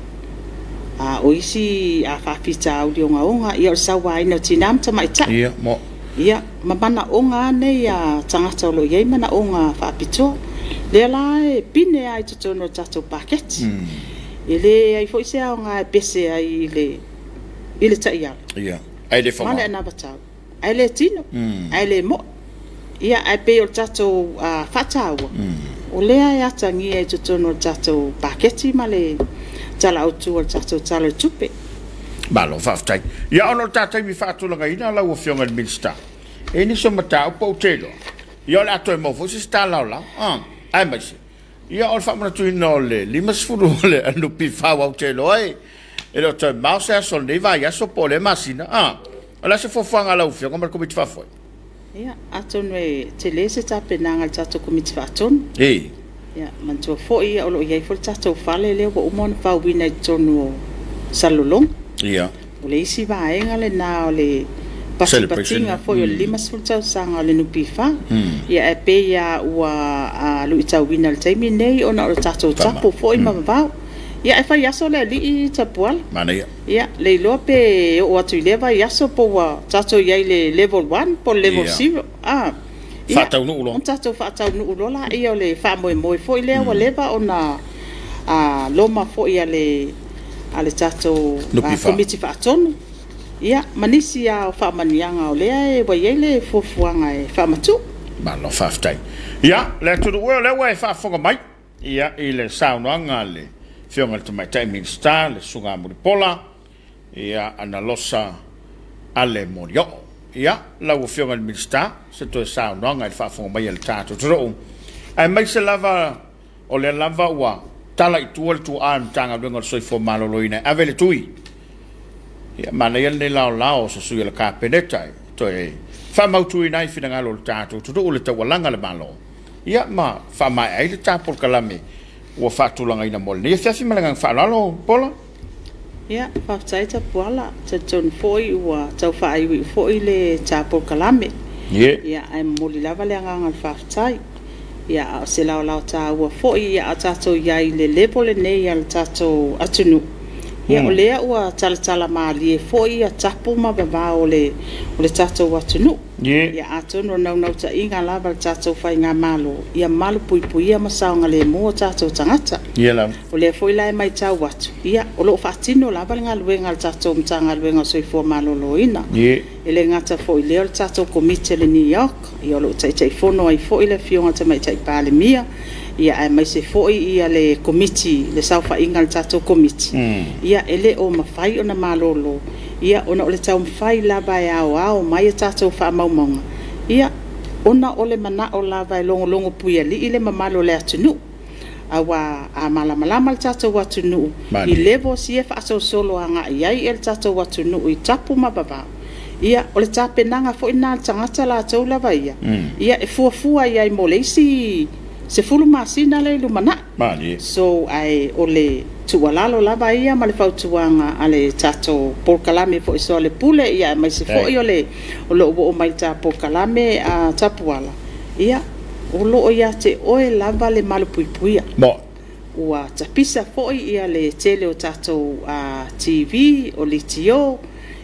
O isi faafitauli ogaoga, ia o le sauaina o tina ma tamaitai. Ia, mo. Ia, ma manaoga nei a tagata o lo o i ai manaoga faapitoa. Lea la e pine ai totonu o le tatou paketi. E le ai foi se aoga e pese ai i le taiala. Ia, ai le Ma le anavatau. Ai le tino, ai le mo'i. Ia, ae pei o le tatou faataua. O lea e atagia i totonu o le tatou paketi ma le Tala Autu o le tatou Tala o le Tupe. Malo faafetai. Ia ona o le ta taimi faatulagaina lau Afioga i le Minisita, e i ai nisi o mataupu ou te iloa, ia o le a toe maua foi se isi talaolao, aemaise ia o le faamanatuina o le 50 o le NPF, aua ou te iloa e le o toe mao se aso o lenei vaiaso po o lea masina. O le a se fuafuaga a lau Afioga ma le Komiti Faafoe? Ia, atonu e tele se tapenaga a le tatou Komiti Faatonu. Ia, manatua foi o lo o i ai foi le tatou fale lea ua uma ona fauina i totonu o Salelologa. O le isi vaega lena o le Celebration patipatiga foi o le 50 tausaga o le NPF. Ia, ae pei lava ua luitauina i le taimi lenei ona o le tatou tapu foi ma vavao. Ia, ae fai aso le alii Tapuala. Manaia. Ia, le iloa pe oo atu i lea vaiaso po ua tatou i ai i le level 1 po o le level 0. Ia, Faataunuu loa. Ona tatou faataunuu loa laia o le faamoemoe foi lea ua leva ona loma foi a le tatou NPF. Komiti Faatonu. Ia, ma nisi lava o faamanuiaga o lea ua i ai le fuafuaga e faamatuu. Malo faafetai. Ia, le atunuu e o lea ua e faafofoga mai ia i le saunoaga a le Afioga i le Tamaitai Minisita, le Susuga Mulipola, ia Analosa Ale Molioo. Ia, lau Afioga i le Minisita, se toe saunoaga i le faafofoga mai a le tatou atunuu, aemaise lava o lea lava ua tala i tua le tuaa o le Matagaluega o le Soifua Maloloina e ave le tui. Ia, manaia lenei laolao o se sui o le Kapeneta e toe faamautuina ai finagalo o le tatou atunuu le taualaga a le Malo, ia ma faamaea ai le ta polokalame ua faatulagaina mo lenei afiafi. Ma le agaga faaaloalo, Pola. Ia, faafetai Tapuala. Talitonu foi ua tau faaiuiu foi le ta polokalame. Ia, ae momoli lava le agaga o le faafetai. Ia, a o se laolao taua foi, ia a tatou i ai i le level lenei a le tatou atunuu. Ia, o lea ua talatala malie foi ia tapu ma vavao o le tatou atunuu. Ia, atonu o le naunautaiga lava o le tatou faigamalo, ia malupuipuia ma saogalemu o tatou tagata. O lea foi la e matau atu, ia, o lo o faatino lava le galuega a le tatou Matagaluega o le Soifua Maloloina. E le gata foi i lea o le tatou Komiti o le NEOC, ia o lo o Taitaifono ai foi le Afioga i le Tamaitai Palemia, ia aemaise foi le Komiti, le saofaiga a le tatou Komiti, ia e le o mafai ona malolo, ia ona o le taumafai lava e aoao mai a tatou faamaumauga, ia ona o le manao lava e logologo puialii le mamalu o le atunuu. Aua a malamalama le tatou atunuu i levels ia e faasolosolo agai i ai le tatou atunuu i tapu ma vavao, ia o le tapenaga foi lena a le tagata latou lava ia, ia e fuafua i ai mo le isi 10 masina lea i lumanai. So, ae o le tuualalo lava ia ma le fautuaga a le tatou polokalame foi soalepule, ia aemaise foi o le o lo o oo mai i le ta polokalame a Tapuala, ia o lo o ia te oe lava le malupuipuia. Ua tapisa foi ia le tele o tatou TV, o litio,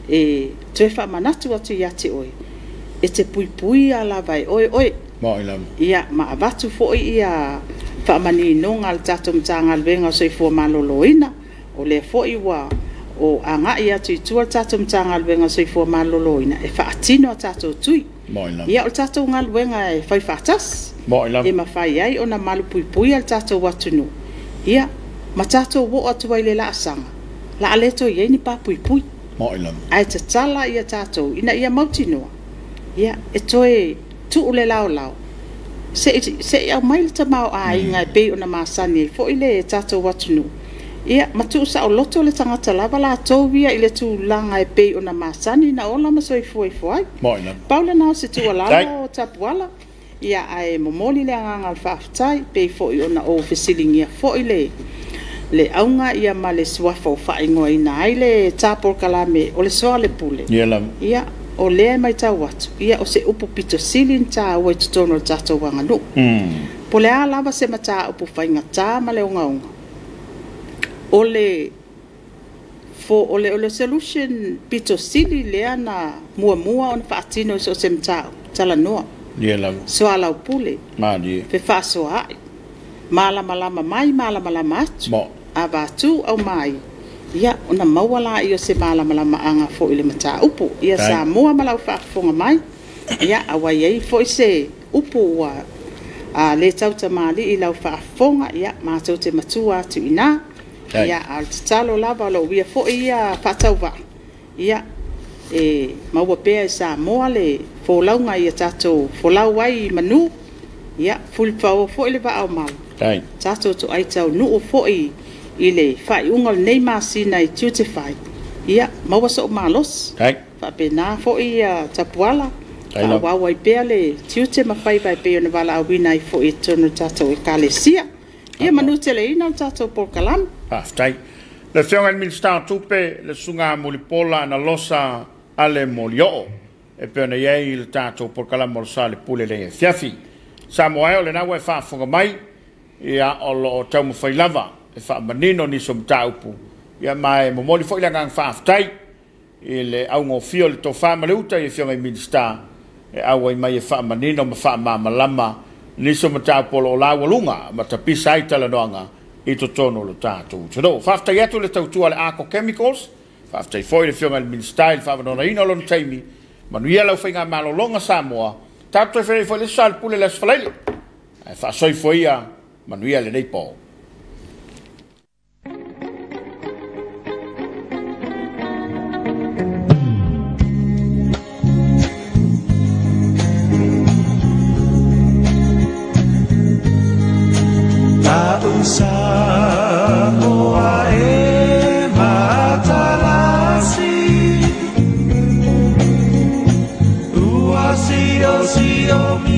e toe faamanatu atu ia te oe, e te puipuia lava e oe oe. Ia, ma avatu foi ia faamaninoga a le tatou Matagaluega o Soifua Maloloina, o lea foi ua o agai atu i tua le tatou Matagaluega o Soifua Maloloina e faatino a tatou tui. Ia, o le tatou galuega e fai faatasi, e mafai ai ona malupuipuia le tatou atunuu, ia, ma tatou oo atu ai i le laasaga, la a le toe i ai ni papuipui. Ae tatala ia tatou ina ia mautinoa, ia, e toe tuu le laolao, se i aumai le tamaoaiga e pei ona masani ai foi le tatou atunuu, ia, ma tuusaoloto le tagata lava latou ia i le tulaga e pei ona masani na ola ma soifua ifo ai. Pau lena o se tuualalo Tapuala, ia, ae momoli le agaga o le faafetai, pei foi ona ou fesiligia foi le auga ia ma le suafa ua faaigoaina ai le ta polokalame o le Soalepule. Ia, o lea e matau atu, ia, o se upu pito sili ona taua i totonu o le tatou aganuu. Po o le a lava se mataupu faigata ma le ogaoga, o le solution pito sili lea na muamua ona faatino i so o se mataupu, talanoa, soalaupule, fefaasoaai, malamalama mai, malamalama atu, avatu aumai, ia, ona maua laia o se malamalamaaga foi i le mataupu. Ia, Samoa ma lau faafofoga mai, ia, aua e i ai foi se upu ua A lē tautamalii i lau faafofoga, ia matou te matua atu i ina. Ia, a o le tatalo lava a lou ia foi ia faatauvaa, ia e maua pea e Samoa le folauga ia tatou folau ai i manu, ia fulipaoa foi le vaa o mala, tatou toai taunuu foi i le faaiuga o lenei masina i tiute fai, ia maua sou malosi. Faapena foi Tapuala, faaauau ai pea le tiute ma faiva e pei ona valaauina ai foi i totonu o le tatou Ekalesia. Ia manuteleina le tatou polokalame. Faafetai. Le Afioga i le Minisita o Tupe, le Susuga Mulipola Anarosa Ale Molioo, e pei ona i ai le tatou polokalame o le Soalepule i lenei afiafi. Samoa e, o lena ua e faafofoga mai, ia, o lo o taumafai lava e faamanino nisi o mataupu, ia, ma e momoli foi le agaga faafetai i le augofie o le tofa ma le uta i Afioga i Minisita e auai mai e faamanino ma faamalamalama nisi o mataupu o lo o laualuga ma tapisa ai talanoaga i totonu o le tatou atunuu. Faafetai atu i le tautua a le Arco Chemicals, faafetai foi i le Afioga i le Minisita i le faavanoaina o lona taimi. Manuia lau faigamalologa Samoa, tatou toe feiloai foi i le isi Soalepule i le Aso Faraile. Ae faasoifua ia, manuia lenei po. Samoa e matalasi ua siosiomia.